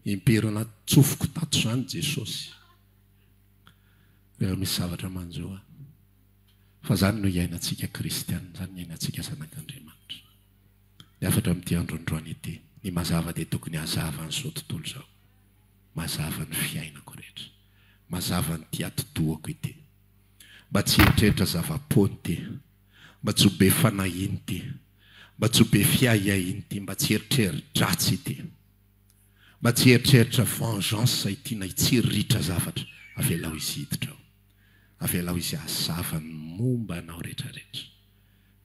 impiry natsofoko tato izany Jesosy. Rehefa misy zavatra manjo ahy. Fa izany no iainantsika kristiana, izany no iainantsika zanak'Andriamanitra. Ny hafatra amin'ity andro androany ity, ny mazava dia tokony hazava an'izao tontolo izao. Mazava ny fiainako rehetra. Mazava an'ity atidohako ity. Mba tsy hieritreritra zava-poana ity. Mba tsy ho be fanahiana ity. Mba tsy ho be fiahiahiana ity. Mba tsy hieritreri-dratsy ity. Mba tsy hieritreritra vengeance ity na hitsiriritra zavatra. Avelao izy hiditra ao. Avelao izy hazava ny momba anao rehetrarehetra.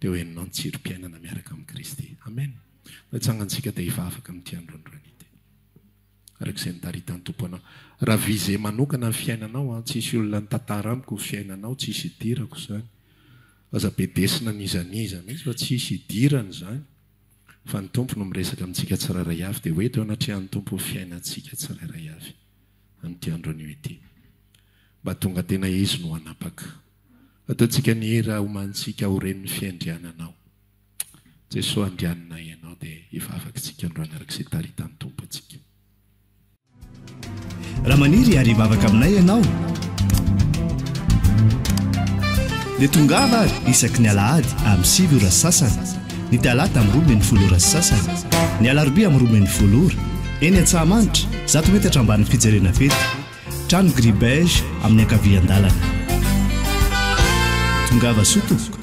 Dia ho henonao ny tsirom-piainana miaraka amin'i Kristy. Amen. Natsangantsika dia hivavaka amin'ity andro androany ity. Araka izay nitaritan'ny Tompo anao. Raha visé manokana ny fiainanao an, tsisy olona nitantara amiko ny fiainanao, tsisy idirako izany. Aza bedesina n'iza n'iza mihitsy fa tsisy idirany izany. Fa ny Tompo no miresaka amintsika tsirairay avy, dia ho eto eo anatrehan'ny Tompo ny fiainantsika tsirairay avy amin'ity andro anio ity. Mba tonga tena Izy no hanapaka. Ataontsika ny hira omanintsika ho ren'ny fiandriananao. Jesoa andrianinay Ianao dia hivavaka isika androany araka izay taritan'ny Tompo antsika. Raha maniry ary hivavaka aminay ianao dia tongava ary isaky ny alahady amin'ny 9 ora sasany, ny talata amin'ny 12 ora sasany, ny alarobia amin'ny 12 ora, eny Antsahamanitra, zato metatra ambanin'ny fijerena fety. Trano gris beige amin'ny ankavian-dalana. Tongava soa tompoko.